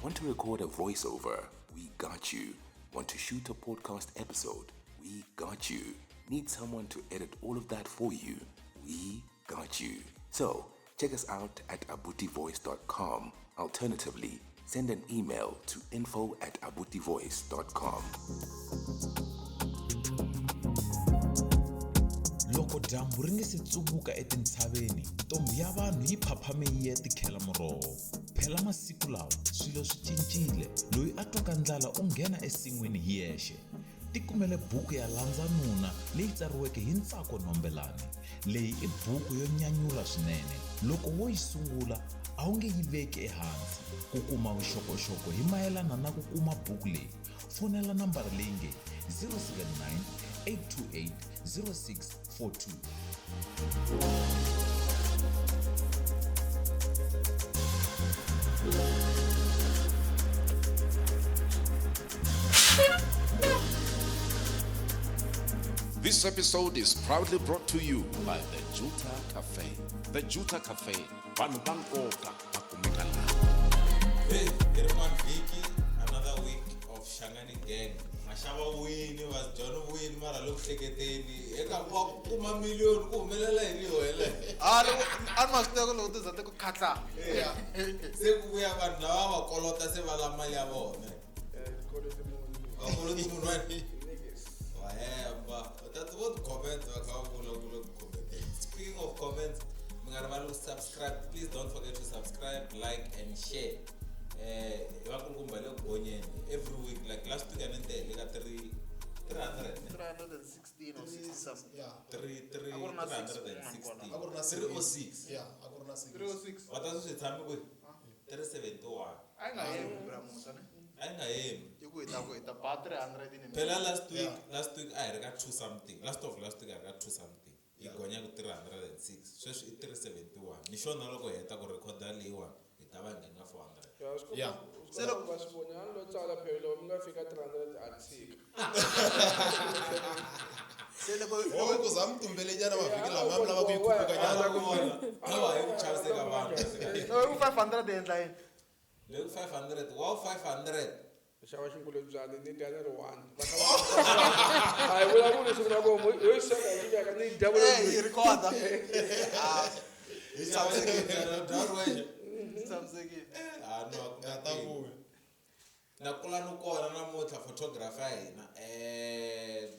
Want to record a voiceover? We got you. Want to shoot a podcast episode? We got you. Need someone to edit all of that for you? We got you. So, check us out at abutivoice.com. Alternatively, send an email to info@abutivoice.com. Loko dyambu ri nge se tsuvuka etintshaveni, ntombhi ya vanhu yi phaphame yi ya tikhela muroho. Phela masiku lawa swilo swi cincile, loyi a twaka ndlala u nghena ensin'wini hi yexe. Tikumele buku ya Landza Nuna leyi tsariweke hi Ntsako Nhombelani. Leyi i buku yo nyanyula swinene. Loko wo yi sungula a wu nge yi veki ehansi. Ku kuma vuxokoxoko hi mayelana na ku kuma buku leyi, fonela nambara leyi nge 079 828 0642. This episode is proudly brought to you by the Juta Cafe. The Juta Cafe, vanhu va nkoka va kumeka laha. Hey, hi rin'wana vhiki, another week of Shangani Gang. Maxava wini, Vasjohn wini, mara le ku hleketeni. Eka ku va ku kuma miliyoni ku humelela yini hi wena? A loko a ni ma swi tiva ku loko ti za ti ku khatla. Se ku vuya vanhu lava va kolota se va lava mali ya vona. Va koloti munhu wa Wa hemba. U ta ti vo ti-comments va kha va vulavula ku-commenteni. Speaking of comments, mi nga rivali ku subscribe. Please don't forget to subscribe, like and share. Hi vakulukumba le ku gonyeni every week. Like last week a ni tele ka 300, ne? 316 or 60 something. Yeah. Three, three, A ku ri na three six hundred and kun'wana sixty. A ku ri na six. 306. Yeah, a ku ri na six. 306. Va ta swi tshame kwihi? 371. A yi nga hembi bra Musa ne? A yi nga hembi. I ku hi ta ku hi ta ba 300 in a minute. Phela last week, Yeah. last week a hi ri ka 2 something. Last of last week a hi ri ka 2 something. Hi gonya ku 306. Sweswi i 371. Ni xona loko hi heta ku rhekhoda leyiwani, hi ta va hi nghena 400. Yeah. Se loko va swi vona lo tsala phela loko mi nga fika 300 a tshika. Se loko Oh, ku za mi tumbelenyana mavhiki lama mi lava ku yi khuphuka nyana. Awa, hi ku chaviseka vanhu. loko ku 500 hi endla yini? Loko 500, wow 500. Xava xingulubyana ni dya ni ri one. Va kha va- A hi vulavuli siku ra koho, ho yi sweka hi veka ni dya Eh, hi recorda. Ah, Hi tshamisekile. Dya ri wexe. hi tshamisekile. Ah, no, a ku na Ya ta nkingha. vuya. Na kula no kona namuntlha photographer ya hina.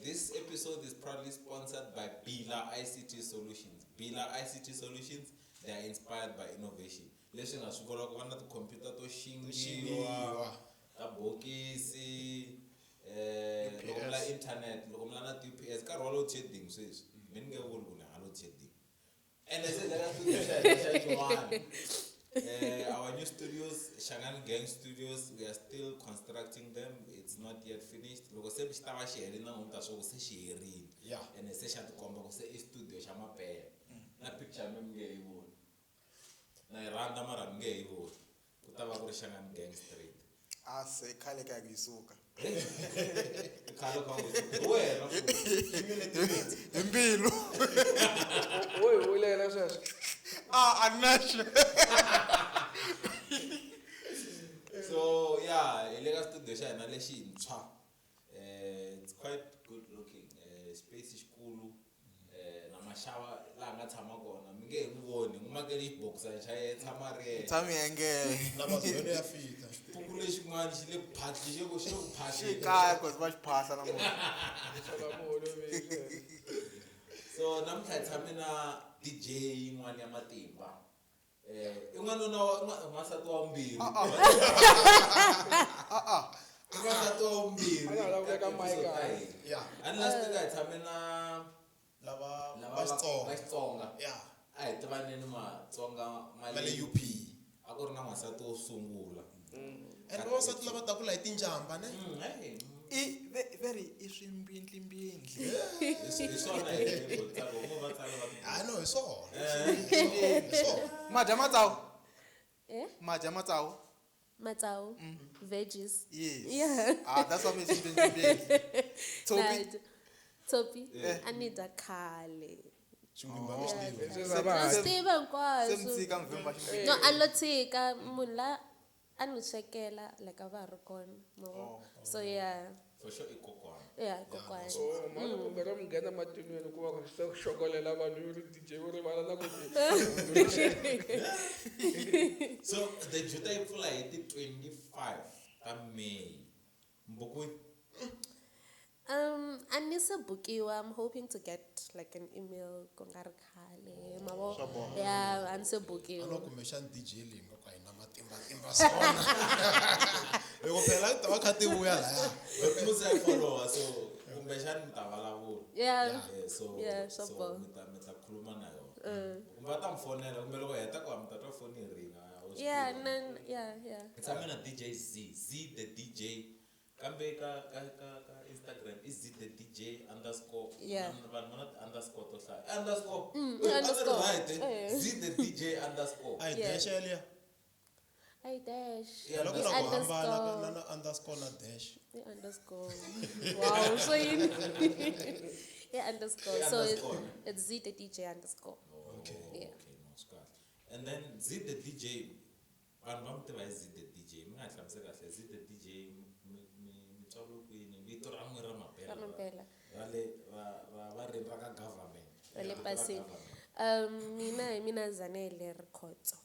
This episode is proudly sponsored by Bila ICT Solutions. Bila ICT Solutions, they are inspired by innovation. Leswi nga swi vula ku va na tikhompyuta to xingiwa, Xingiwa. ta bokisi, loko mi la internet, loko mi la na ti-U_P_S, nkarhi wa load shedding sweswi. Mi ni nge vuli ku ni ha load shedding. Ene se hi le ka studio xa hina xa xin'wana. Our new studios, Shangani Gang Studios, we are still constructing them. It's not yet finished. Loko se xi ta va xi herile na n'wina swa ku se xi herile. Yeah. Ene se xa tikomba ku se i studio xa mampela. Na picture mi nge yi voni. Na yi rhandza mara mi nge yi voni. Ku ta va ku ri Shangani Gang Street. A se khale ka ku yi suka. I khale ka ku hi wena futhi. Hi mbilu. Wo hi vulela sweswo. Ah, a ni na xo. So yeah, hi le ka studio xa hina lexintshwa. It's quite good looking. Space xikulu na maxava laha nga tshama kona mi nge he n'wi voni n'wi makele xibokisana xa yena tshama a ri yexe. Tshami yengele. Na mazwelo ya fita. Xipuku lexin'wana xi le ku phahli xi le ku xi le ku Xi phahleni. kaya cause va xi phahla namuntlha. Sola muholoveli. So namuntlha hi tshame na DJ yin'wana ya matimba. I n'wanuna wa n'wansati wa vumbirhi. I n'wansati wa vumbirhi. A nga ha la ku veka ka mic episode ta hansi. hina. Yeah. A ni last week a hi tshame na Lava lava va Xitsonga. va Xitsonga. Yeah. A hi tivaneni Matsonga ma Va le le UP. A ku ri na n'wansati wo sungula. And vavasati lava taku la hi tinjamba ne? Hey. I ve ri i swimbindlimbindli. Hi swona hi tsaka ngo va tsala va Ah no, hi swona. Hi swona. Ma dya matsawu? Eh? Ma dya matsawu? Matsawu, veggies. Yes. Yeah. Ah, that's what means swimbindlimbindli. Tshopi. Tshopi. Eh. A ni dya khale. Xingwimba mi xi tivi. Leswi va Na ha swi tiva Se mi hinkwaswo. tshika mi vhimba ximbindli. No, a ni lo tshika munhu la A ni swekela like a va ha ri kona ma vo. So yeah. For sure i kokwana. Yeah, kokwana. Oh, mani kumbe ra munghena matinweni ku va ku se xokolela vanhu yi ri DJ u rivala na ku So the Juta yi pfula hi ti 25 ta May. Mbukwe. A ni se bukiwa. I'm hoping to get like an email ku nga ri khale ma vo. Yeah, a ni se A bukiwa. no kumbexani DJ leyi nga ku a yi na matimbatimba swona. Loko phela ti ta va kha ti vuya laya. Musi ya follower so kumbexani mi ta vulavula. Yeah. Eh, so Yeah, swa so boha. mi ta khuluma na yona. Kumbe va ta mi fonela kumbe loko hi heta ku mi ta twa foni yi ringa. wa swi Yeah, tiva. nan yeah, yeah. Hi tshame na DJ Z, Z the DJ. Kambe ka Instagram i Z the DJ underscore. Yeah. Vanhu va na ti-underscore to hlaya. Underscore. Eh, Underscore. Right, eh? Eh. Z the DJ underscore. A hi Yeah. dash yaliya. I dash. Yeah, Loko na ku hambana Underscore. na na underscore na dash. I underscore. Wow, so yini? Yeah, underscore. Yeah, So it's, underscore. it's Z the DJ underscore. Okay. Yeah. Okay, no, swi kahle. And then Z the DJ, vanhu va mi tiva hi Z the DJ, mi nga hi hlamuseli kahle Z the DJ mi tswariwe kwini, vito ra n'wina ra mampela. Ra mampela. Ra le ra ra va ri ra ka government. Ra le Vito ra pasini. government. Mina hi mina Zanele Rikhotso.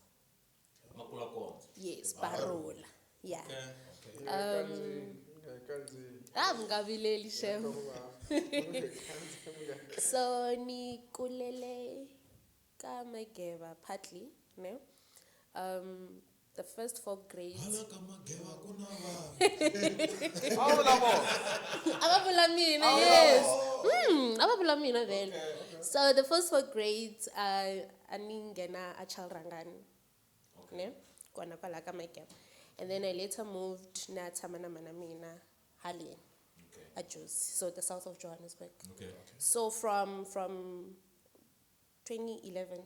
Makula Konzo. Yes, Parola. Yeah. Okay. nga kandziyi. Ah, mi nga vileli shem. So ni kulele ka Mageba partly, ne? The first four grades. Hala ka mageva ku na vanhu. A vula vona. A va vula mina, yes. A va vula mina vhele. So the first four grades a ni nghena a Chalrangani. Ne? Kona kwala ka Mageba. And then I later moved na tshama na mana mina haleni. Okay. A Jozi, so the south of Johannesburg. Okay. So from 2011,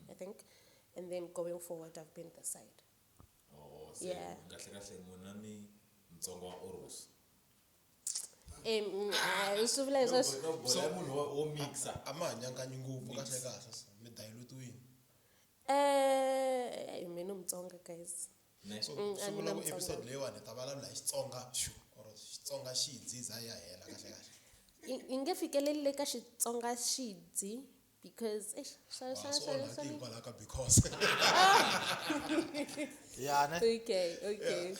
I think, and then going forward, I've been the side. Oh, se Yeah. kahle kahle n'wina ni Mutsonga wa Oros. Swi vula leswaku No bola i munhu wo mixa. A ma hanyanganyi ngopfu kahle kahle so mi dilutiwini. eh mina Mutsonga guys. Ne? So A swi ni vula na ku episode Mutsonga. leyiwani hi ta vulavula hi Xitsonga xu or Xitsonga xidzi za ya hela kahle kahle. Yi nge fikeleli le ka Xitsonga xidzi because eish, swa Wa swa swi swa onhaki swa hikwalaho ka because. Ya ne. Okay, okay.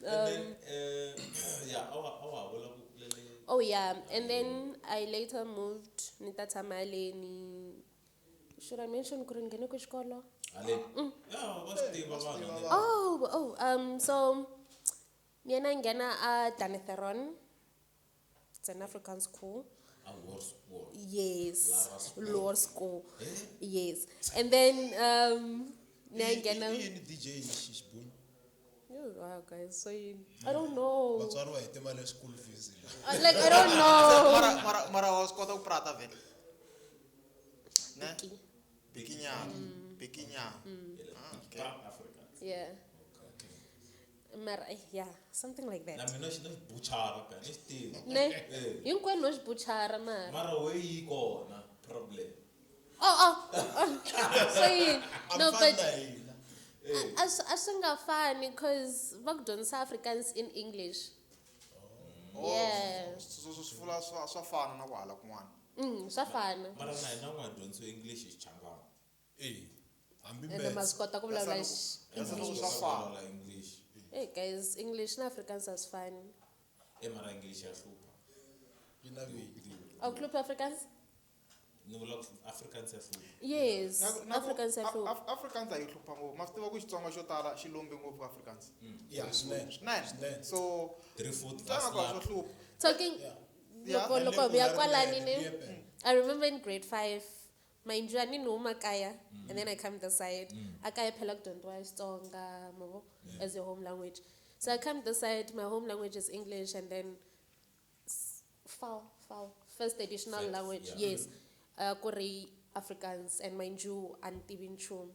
And then yeah, a wa ha vula ku kulele Oh yeah, and then I later moved ni ta tshama haleni. Should I mention ku ri ni nghene ku xikolo? haleni. Yeah, va swi tiva vanhu. ne? Oh, so mina nghena a Danitharon. It's an African school. A war school. Yes. Lara school. Lower school. Yes. And then I mina nghena yini DJ hi xibunu? Oh, wow, guys, so you, I don't know. Vatswari va hete mali ya school fees la. Like I don't know. Mara wa swi kota ku prata vhele. Ne? Bikinyana. Bikinyana. Okay. Africans. Yeah. Mara, yeah, something like Na that. mina xi na xibuchara phela ni xi tivi. Ne? Eh. Hinkwenu no xibuchara mara. Mara we yi kona problem. Oh. So yini? A No, mi but fani na hina. a swi nga fani cause va ku dyondzisa Afrikaans in English. Yeah. So swi vula swa fana na ku hala kun'wana. Swa fana. Mara na hina n'wa dyondzisiwe English hi Xichangani. Eh, hambi Ende ma maths. swi kota ku vulavula That's English. swa fana. Vulavula English. Hey guys, English na Afrikaans a swi fani. Eh mara English ya hlupha. Yi na vito. A ku hluphi Afrikaans? Ni vula ku Afrikaans ya hlupha. Yes, Na ku- Afrikaans ya hlupha. Afrikaans a yi hlupha ngopfu. Ma swi tiva ku Xitsonga xo tala xi lombe ngopfu ka Afrikaans. Ya swinene. Swinene. Swinene. So Three foot tsana ku a swo vaslap. hlupha. Talking Yeah. loko loko Lembe hi vuya ku kwalani ri ni lembe. I remember in grade 5 mind you a ni ni huma kaya and then I come this side. A kaya phela ku dyondziwa Xitsonga ma vo as your home language. So I come this side, my home language is English and then foul first additional First, language, yeah. yes. Ku ri Afrikaans and mind you a ni tivi nchumu.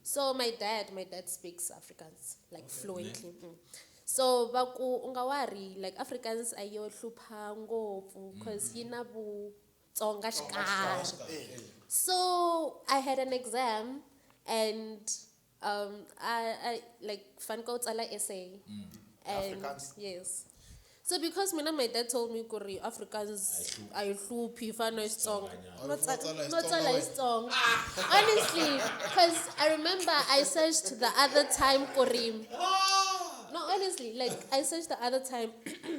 So my dad speaks Afrikaans like fluently. So va ku u nga worry like Afrikaans a yo hlupha ngopfu cause yi na Vutsonga xikarhi. So I had an exam and I like fanko tsala essay. And Afrikaans. yes. So because mina my dad told me kuri Afrikaans a yi hluphi yi fana na Xitsonga. Xitsonganyana. No A wu tsala hi no tsala hi Xitsonga Xitsonga. Honestly, because I remember I searched the other time kuri No, honestly, like I searched the other time,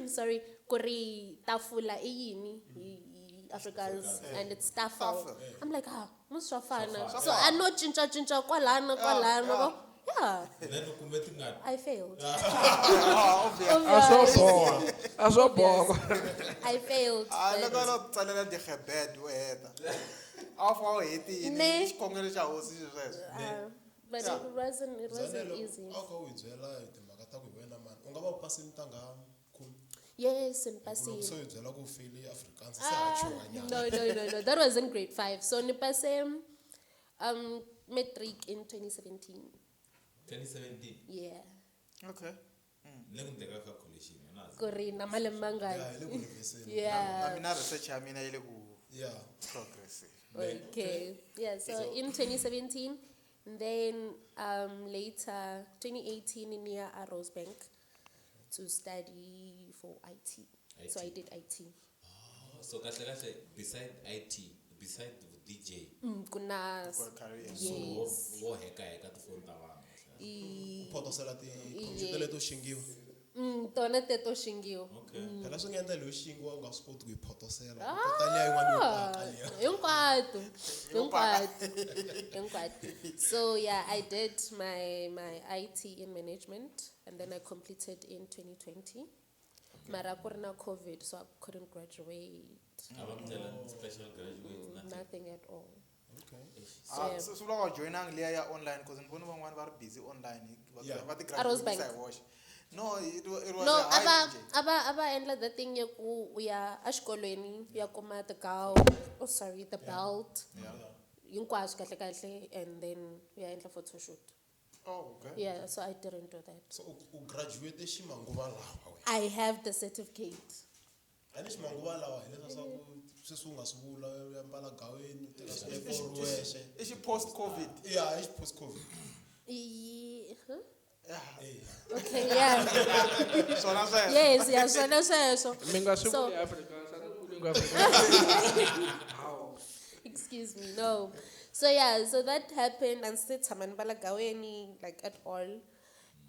sorry, kuri tafula i yini hi Afrikaans and it's tafel. Tafel. I'm like, ah, muswa fana. So I know chincha chincha kwalana kwalana. yeah. Yeah, Then u kume tingani I failed. Ah, obvious. A swo boha. A swo boha. I failed. Ah, but- loko no tsalela digebed u heta. A wu fa u hetile. Ne. Xikhongelo xa hosi xi sweswo. But Yeah. it wasn't Zanele, easy. a wu kha u hi byela hi timhaka ta ku hi wena mani u nga va u pasini ntangha khume Yes, in loko se pasile. u hi byela ku u feyile Afrikaans se ha chuhanyana No. That was in grade 5. So ni pase matric in 2017. 2017 Yeah. Okay. ni le ku ndleka calculation yona a Kuri na malembe mangani. ya hi le ku rivheseni Na Yeah. mina research ya mina yi le ku ya progressing. Okay. Yeah, so in 2017, then later 2018 near Rosebank to study for IT. So I did IT. so kahle kahle beside IT beside DJ Kuna For career. so yes. wo heka heka tifoni ta vanhu u photosela tikhompyuta leto xingiwa Tona teto xingiwa. okay phela swi nga endla leyo xingiwa u nga swi koti ku yi photosela u kota liya yin'wana yo paka liya Hinkwato. Hinkwato. Hinkwato. So yeah, I did my IT in management and then I completed in 2020. Mara ku ri na COVID, so I couldn't graduate. a va mi ndlela special graduate na Nothing at all. okay Ah, Yeah. swi vula ku joinangi liya ya online because ni vone van'wani va ri busy online va Yeah. va ti A Rosebank. graduate hi voxe. No, it was No, a hype ava nje. ava endla the thing ya ku u ya exikolweni u ya kuma the gown, oh sorry, the belt. Hinkwaswo kahle kahle and then u ya endla photo shoot. Oh, okay. Yeah, so I didn't do that. so u graduate ximanguva lawa wena I have the certificate. a ni ximanguva lawa hileswa swa ku sweswi u nga swi vula u ya mbala gaweni u teka swinepe u ri wexe I xi post COVID. ya i xi post covid Huh? Eh. Okay, yeah. Swona sweswo. Yes, yeah, swona sweswo. Mi nga swi So- vuli Afrikaans, a ni kuli nga Afrikaans. Hawu. Excuse me, no. So yeah, so that happened and still tshama ni mbala gaweni like at all.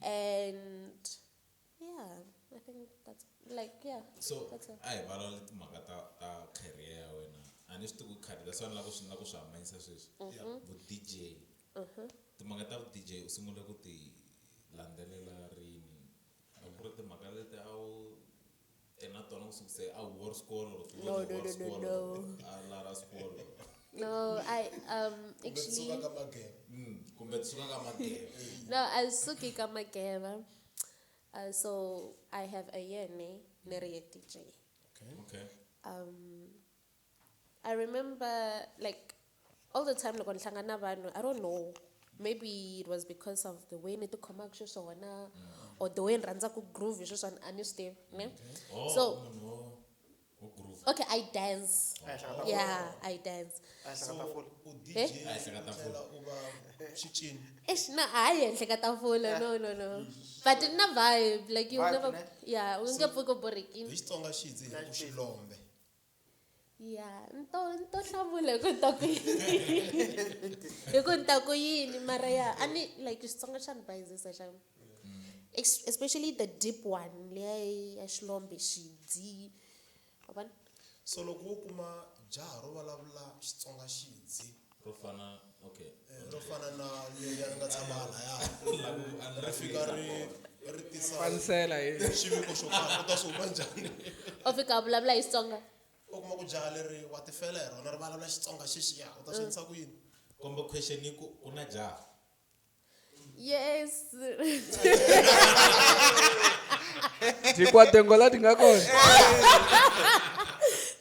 And yeah, I think that's like yeah. so that's it. a hi vulavula timhaka ta career ya wena a ni swi tivi ku career that's why ni lava ku swi lava ku swi hambanyisa sweswi vu DJ timhaka ta vu DJ u sungule ku ti landzelela rini a ku ri timhaka leti a wu na tona ku sukise a wu war xikolo or No, no, no, no, no. a lara xikolo No, I kumbe ti actually suka ka magebe Kumbe ti suka ka magebe no, I suki ka mageva. So I have a year ne ni ri DJ. okay I remember like all the time loko ni hlangana na vanhu I don't know maybe it was because of the way ni tikhomaka xiswona or the way ni rhandzaka groove hi xiswona a ni swi tivi ne oh so munhu wo groove okay I dance A hi hleketa yeah I dance A hi so hleketa full. u Eh? DJ A hi hleketa u tlhela u va xicini Eish, na hayi henhla ka tafula no no no but na vibe like you Vibe, never ne? yeah u nge pfuki u borekile hi Xitsonga xidzi hi ku xilombe Yeah, nto hlamula hi ku ni ta ku yini hi ku ni ta ku yini mara ya a ni like Xitsonga xa ni bayizisa xa especially the deep one liya ya xilombe xidzi wa vona so loko wo kuma jaha ro vulavula Xitsonga xidzi ro fana okay ro fana na leriya ri nga tshama halaya ri fika ri tisa Fanisela hi. xiviko xo karhi u ta swi huma njhani o fika a vulavula hi Xitsonga u kuma ku jaha leri wa tifela hi rona ri vulavula Xitsonga xexiya u ta swi endlisa ku yini komba question yi ku ku na jaha yes Dikwatengo la di nga kona.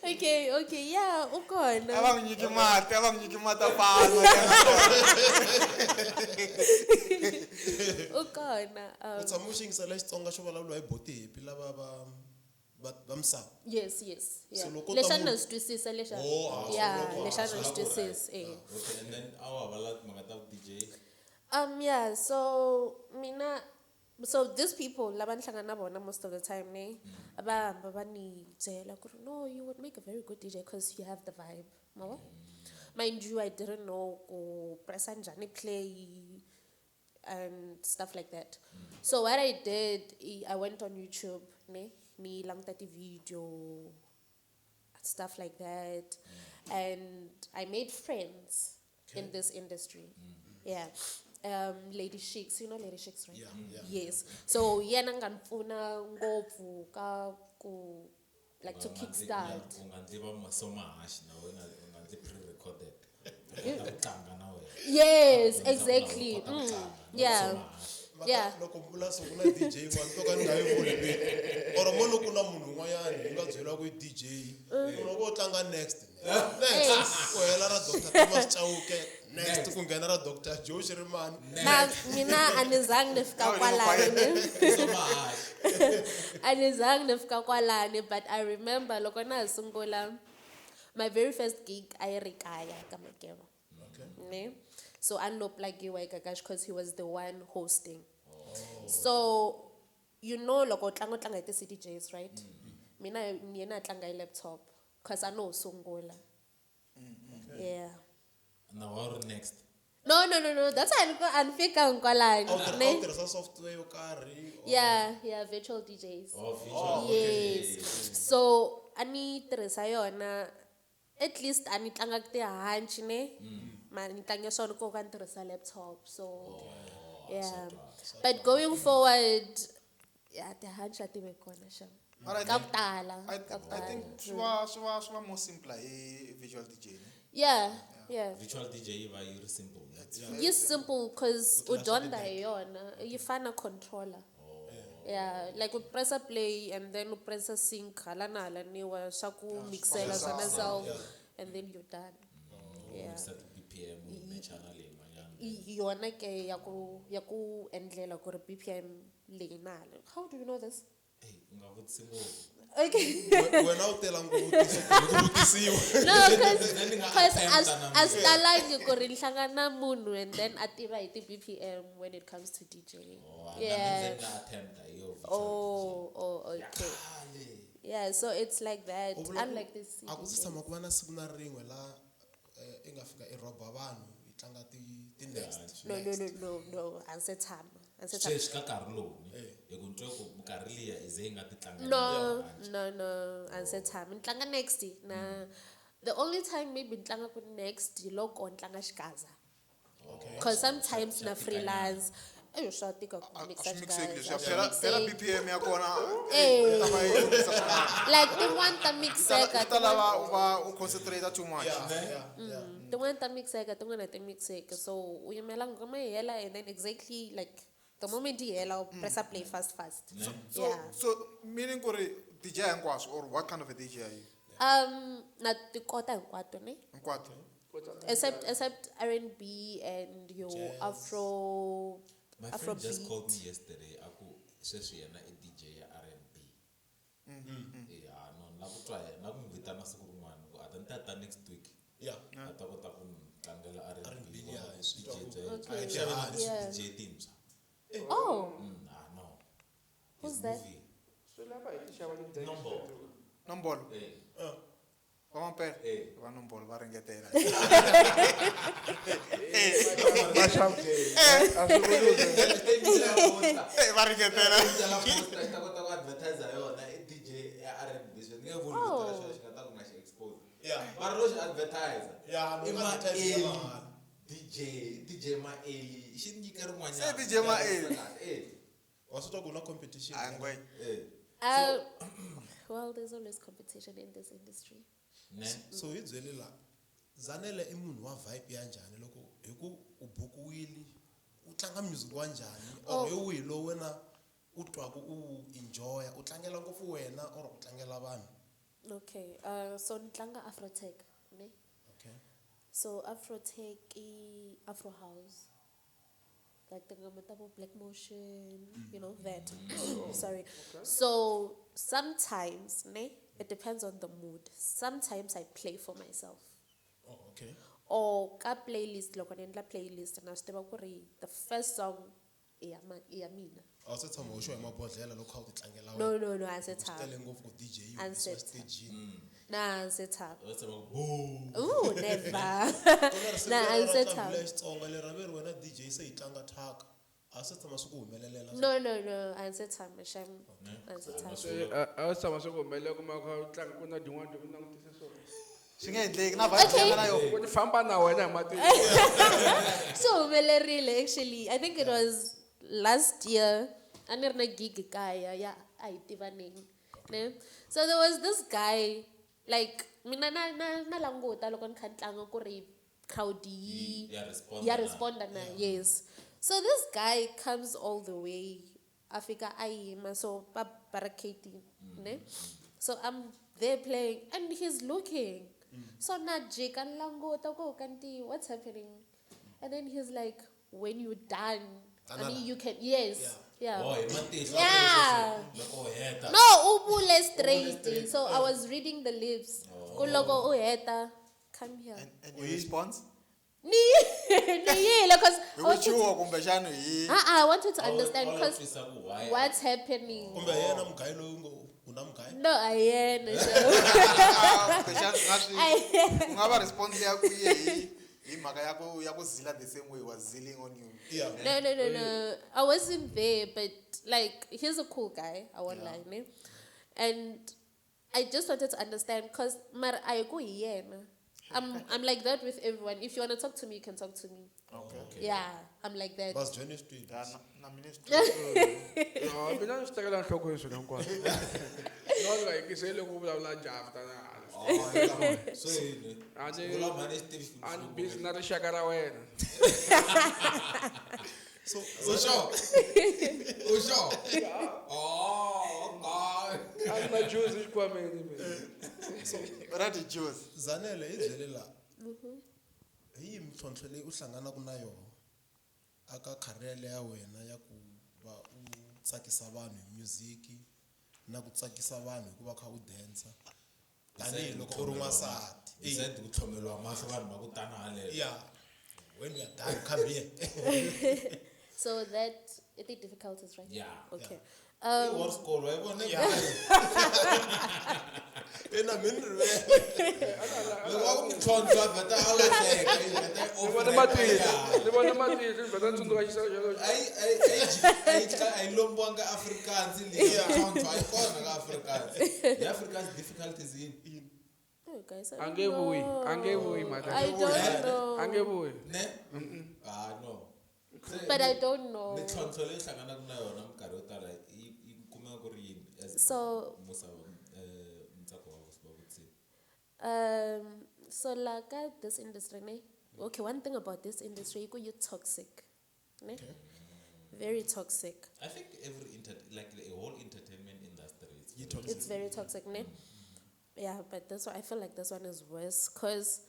okay okay yeah u A kona va n'wi nyiki mati, a va n'wi nyiki mati a panwa. u kona u tshama u xingisela Xitsonga xo vulavuriwa hi boti hipi lava va misava yes yes yeah So loko u ta lexa munhu- na swi twisisa lexa Oh, ah, yeah so loko- lexa na Swi swi la ku twisisa eh okay and then a wa ha vulavula timhaka ta vu DJ Yeah, so mina so these people lava ni hlangana na vona most of the time ne va hamba va ni byela ku ri no you would make a very good DJ because you have the vibe ma vo? Mind you, I didn't know ku pressa njhani play and stuff like that. So what I did, I went on YouTube ne ni languta ti-video stuff like that, and I made friends in this industry. Yeah. Lady Shakes, you know Lady Shakes, right? Yeah, yeah. Yes. So yena nga ni pfuna ngopfu ka ku like to kickstart. U nga ndli va masomahaxi na wena u nga ndli pre-recorded. U kota ku tlanga na wena. Yes, U kota ku exactly. tlanga, na Yeah. Somahaxi. Maka Yeah. loko mi vula so ku na DJ yin'wana to ka ni nga yi vuli vito or mo loko ku na munhu un'wanyana hi nga byeriwa ku i DJ loko u tlanga next next ku hela ra Dr Thomas Chauke next ku nghena ra Dr Joe Shirimani Na mina a ni zangi ni fika kwalano ne. Somahaxi. A ni zangi ni fika kwalano, but I remember loko na ha sungula my very first gig a yi ri kaya ka Makeba. Okay. Ne? So a ni lo plagiwa eka Kakashi because he was the one hosting. So you know loko u tlanga u tlanga hi ti-CDJs, right? Mina ni yena a tlanga hi laptop because a no sungula. Yeah. Na wa ri next. No, no, no, no. That's why a ni fikanga kwalano. A wu Ne? tirhisa software yo karhi or- Yeah, yeah, virtual DJs. Oh, visual. Yes. So a ni tirhisa yona at least a ni tlanga tihanci ne ma ni tlanga swona ku ka ni tirhisa laptop so yeah but going forward yeah tihanci a ti ve kona xa But I ka think- ku tala ka ku I tala. think swi va more simpler hi visual DJ ne? Yeah, yeah. Virtual DJ yi va yi ri simple. Ne? Yi simple cause u dyondza hi yona yi fana controller. Yeah, like u pressa play and then u pressa sync hala na hala niwa swa ku mixela swona self and then you're done. Yeah. Mixa ti-BPM u matcha na leyin'wanyana. Yona ke ya ku ya ku endlela ku ri BPM leyi na hala. How do you know this? Ey, u nga vutisi ngopfu. Okay. Wena u tela ngopfu ku vutisiwa No, cause, Then ni nga cause attempta na a swi talangi ku ri ni hlangana na munhu and then a tiva hi ti-BPM when it comes to DJing. Oh, na mina Yeah. ni nga attempta hi yo virtual Oh, oh, okay. DJ. Yeah, so it's like that. U vula ku Unlike this. a ku se tshama ku va na siku na rin'we laha i nga fika i rhoba vanhu yi tlanga ti-next No, no, no, no, no. A ndzi se tshama. A ndzi se tshama. Sweswi ka nkarhi lowu ne hi ku ni twe ku minkarhi liya i ze yi nga ti tlanga No, no, no. A ndzi se tshama. Ni tlanga next na the only time maybe ni tlanga ku next hi loko ni tlanga xigaza. Because sometimes na freelance. Eyo swa tika ku A mixa swi mixeki xigaza. leswiya A swi phela phela mixeki. BPM ya kona Eh. yi ta va yi mixa swin'wana. Like tin'wani ta Yi mixeka. ta lava u va u concentrate too much. Tin'wani ta mixeka, tin'wani a ti mixeki. So u yimela nghoma yi hela and then exactly like the moment yi hela u pressa play fast fast. So Yeah. so meaning ku ri DJ hinkwaswo or what kind of a DJ are you? Na ti kota hinkwato ne? Hinkwato. Except R&B and your Afro My Afro friend just beat. called me yesterday a ku sweswi yena i DJ ya R&B. Yeah, no ni lava ku twa yena na ku n'wi vitana siku rin'wana ku a ta ni ta ta next week. Yeah. A ta kota ku ni tlangela R&B. R&B, vona yeah, ku swi twa DJ ku- bya Okay. yena. Xava na Yeah. DJ tintshwa. Oh, Ah, no. Who's He's that? moving. Swi lava hi ti xava ti Nomboro. Nombolo. Eh. Va mampela. Eh. Va nombolo va ringetela. Va xava. A swi vuli ku Eh, va ringetela. Xi ta kota ku advertise yona i DJ ya R&B sweswi ni nge vuli vito ra xona xi nga ta ku nga xi expose. Yeah. Mara lo xi advertise. Yeah, I no advertise ya Maeli. mahala. DJ Maeli xi nyika rin'wanyana. Se DJ Maeli. Eh. Wa swi twa ku na competition A ngwenya. Eh. Well, there's always competition in this industry. Ne. So hi byele la Zanele i munhu wa vibe ya njhani loko hi ku u bukiwile u tlanga music wa njhani or hi wihi lowu wena u twaku u wu enjoya u tlangela ngopfu wena or u tlangela vanhu Okay, so ni tlanga Afrotech, ne? Okay. So Afrotech i Afro House. Like tinghoma ta vo Black Motion, you know that. Sorry. So sometimes, ne, it depends on the mood. Sometimes I play for myself. Oh, okay. Or ka playlist loko ni endla playlist na swi tiva ku ri the first song i ya i ya mina. A wu se tshama u xo hi mabodhlela loko kha u ti tlangela No, no, no, a se swi tshama. tele ngopfu ku DJ yi A ndzi humesiwa se tshama. stagini. Na a se tshama. Va tshama ku, "Boo." Ooh, never. Ku na risimu Na a leri ra se nqambi tshama. leya Xitsonga leri a ve ri wena DJ se yi tlanga thyaka. A swi tshama swi ku humelelela. No, no, no, a ndzi se tshama xem. A ndzi se tshama. Se a wu tshama swi ku humelela kuma kha u tlanga ku na din'wana ku langutise swona. Swi nge endleki na vibe Okay. ya na yo. Ku ti famba na wena hi matihlo. Swi humelerile actually. I think it was last year. A ni ri na gig kaya ya a hi tivaneni. Ne? So there was this guy like mina na languta loko ni kha ni tlanga ku ri crowd yi Ya responda ya na. responda na yes. So this guy comes all the way a fika a yima so va barricading ne? So I'm there playing and he's looking. So na jika ni languta ku kanti what's happening? And then he's like, when you done, I mean you can yes. Yeah. Oh, hi matihlo. Yeah. Loko u heta. No, u vule straight. So I was reading the lips. Ku loko u heta, come here. And your response? Ni ni yile cause Hi I ku wanted to, chuha kumbexana hi uh-uh, I wanted to A wu- understand a wu cause twisisa ku why- what's happening. Kumbe yena mughayi loyi u ngo u na mughayi. No, a yena. Ah, kumbexana swi nga swi A ku nga va response ya ku ye hi mhaka ya ku zila the same way he was ziling on you. Yeah. No, no, no, no. I wasn't there, but like he's a cool guy. I won't lie, ne? And I just wanted to understand because mar I go yena. I'm like that with everyone. If you wanna talk to me, you can talk to me. Okay. Yeah, I'm like that. Bas join stage. Ya, na mina swi twi- No, mina swi tekela nhlokweni swilo hinkwaswo. No, ni nga yingiseli loko u vulavula njhani tana hala. Oh, so yini? A ni- Vula mhani xitivi A ni busy na rixaka ra wena. So U sure? U sure? Oh, God. A ni na juice exikhwameni mina. Ra ti-juice. Zanele hi byele la. Hi yihi mintlhontlho leyi u hlanganaka na yona aka career ya wena ya ku va u tsakisa vanhu hi music na ku tsakisa vanhu hi ku va kha u dancer tanihiloko u ri n'wansati. Besides ku tlhomeriwa mahlo vanhu va ku tana haleno. Yeah. When you are done, come here. So that the difficulties, right? Yeah. Okay. I war school, wa yi vona? Ina mi ni rivele. Loko va ku mintlhontlho, a vheta a lahleka, yi vheta yi Ni off vona right matihlo, ya. ni vona matihlo, ni vheta ni tsundzuka xisaka xolexo. A yi lombiwanga Afrikaans leyi mintlhontlho a yi kona ka Afrikaans. Hi Afrikaans difficulties yini? Oh, guys, I A don't nge vuyi, a nge vuyi know. mhaka. I don't know. A nge vuyi. Ne? Ah, no. Se, But I don't know. Mintlhontlho leyi hlanganaka na yona minkarhi yo tala yi kumeka ku ri yini as So Musa Ntsako wa vutsini? So like this industry, ne? Okay, one thing about this industry, you you're toxic. Ne? Very toxic. I think every like the whole entertainment industry is very It's very toxic, ne? Yeah, but this one I feel like this one is worse because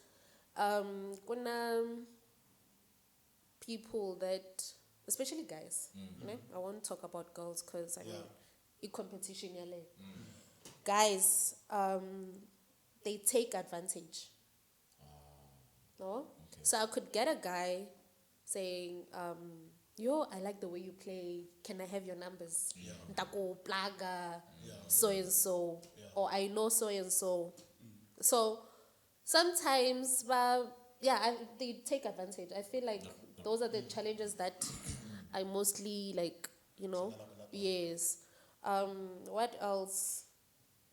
kuna people that especially guys, ne? I won't talk about girls because I mean i competition yale. Guys, they take advantage. No? So I could get a guy saying, yo, I like the way you play. Can I have your numbers? Ntaku plaga, so and so. Or I know so and so. So sometimes, but yeah, they take advantage. I feel like those are the challenges that I mostly like, you know. Yes. What else?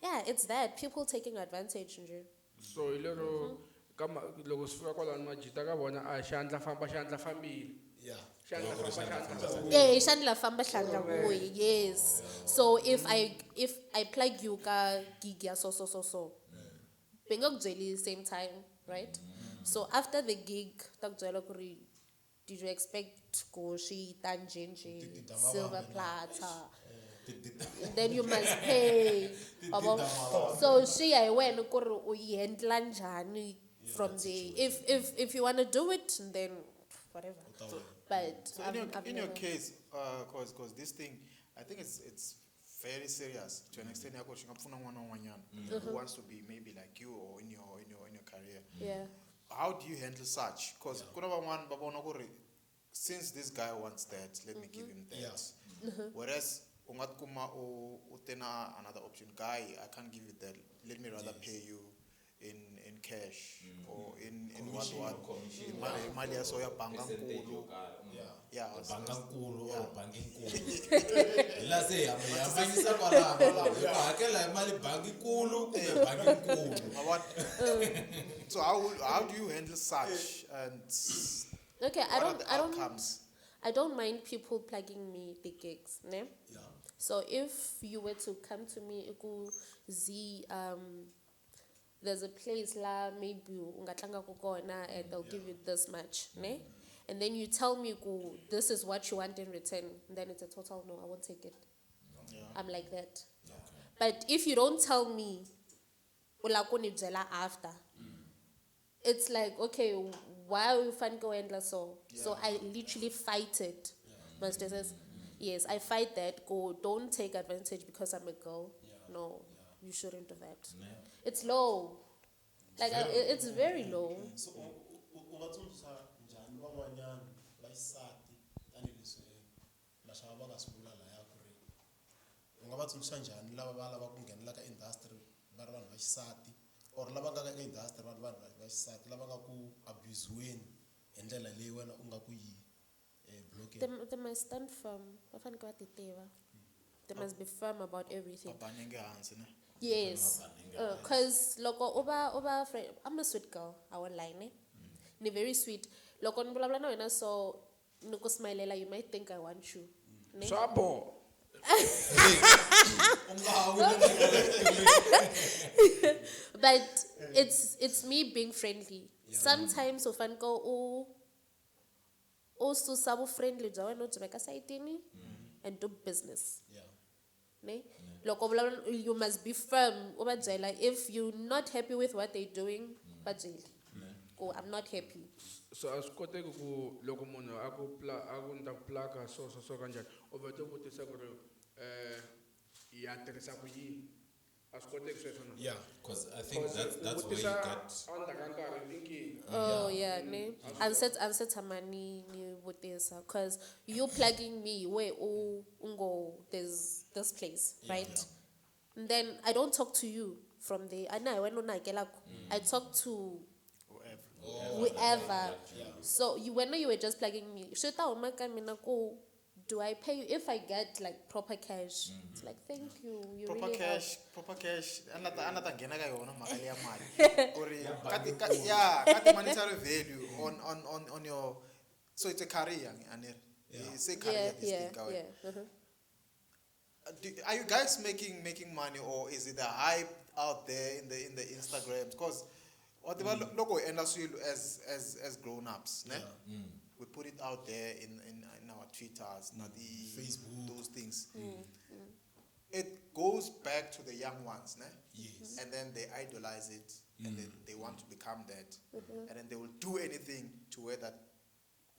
Yeah, it's that. People taking advantage. nje. So hi lero ka loko swi fika kwalano majita ka vona a xandla famba xandla fambile. Yeah. Xandla famba xandla fambile. Yeah, xandla famba xandla vuyi, yes. So if I plug you ka gig ya so so so so. Be nga ku byeli same time, right? So after the gig, ta ku byela ku ri did you expect ku swi ta njhe njhe, silver platter. Then you must pay. Yabo? So swi ya hi wena ku ri u yi endla njhani from the if you want to do it then whatever. But So in your, I've in your never- case, cause this thing, I think it's very serious to an extent. Yako swi nga pfuna n'wana un'wanyana who wants to be maybe like you or in your career. Yeah. How do you handle such? Because ku na van'wani va vona ku ri since this guy wants that, let me give him that. Whereas u nga tikuma u te na another option, guy, I can't give you that. Let me rather pay you in cash or in what Commission. what Commission. Hi mali ya so ya banga Percentage yo nkulu. karhi. Yeah. Yeah. Banga nkulu or bangi nkulu, hi laha se hi hambanyisa kwalaho hi ku hakela hi mali bangi nkulu kumbe bangi nkulu. Ma vona? So how do you handle such and Okay, I what are don't the I don't outcomes? I don't mind people plugging me the gigs, ne? Yeah. So if you were to come to me iku Z, there's a place la maybe ungatlanga ku kona and they'll give you this much, ne? And then you tell me ku this is what you want in return, then it's a total no, I won't take it. I'm like that. But if you don't tell me, u la ku ni byela after. It's like, okay, why are you fan go endla so? So I literally fight it. Master says, yes, I fight that. Go, don't take advantage because I'm a girl. No, you shouldn't do that. It's low. Like, it's very low. So u nga tsundzuxa njhani van'wanyana va xisati tanihileswi maxava va nga swi vula laya ku ri u nga va tsundzuxa njhani lava va lavaka ku nghenela ka industry va ri vanhu va xisati or lava nga ka industry va ri vanhu va xisati lava nga ku abusiweni hi ndlela leyi wena u nga ku yi blocking? They must stand firm. Va fanele va ti tiva. They must be firm about everything. Va banenge hansi ne? Yes. Because loko uba friend, I'm a sweet girl, I won't lie, ne? Ni very sweet. Loko ni vulavula na wena so ni ku smilela, you might think I want you. Ne? Swa boha. U nga ha wi. But it's me being friendly. Sometimes u fanele u susa vu-friendly bya wena u byi veka sayitini and do business. Yeah. Ne? Loko vulavula, you must be firm. U va byela if you're not happy with what they're doing, va byeli. Ku I'm not happy. So a swi koteki ku loko munhu a ku a ku ni ta ku plaka so so so kanjhani, u vhete u vutisa ku ri ya tirhisa ku yini, a swi koteki sweswo na? Yeah. Because I think Because that's u that's where you vutisa get endzhaku ka nkarhi i nkingha. Oh yeah, ne. A ni se tshama ni vutisa because you plugging me where u ngo there's this place, right? And then I don't talk to you from there. I know when I talk to Whoever. whoever. So you when you were just plugging me, swi ta huma ka mina ku do I pay you if I get like proper cash? It's like thank you. You Proper really helped. cash, proper cash. A na ta nghena ka yona mhaka leya mali. Ku ri ka ya ka ti-monetary value on your, so it's a career, a ni ri. It's a career Yeah, this yeah, thing ka wena. yeah. Are you guys making money or is it the hype out there in the Instagrams? Because wa tiva loko hi endla swilo as grown ups, ne? We put it out there in our Twitters, na ti Facebook. those things. It goes back to the young ones, ne? Yes. And then they idolize it and then they want to become that. And then they will do anything to wear that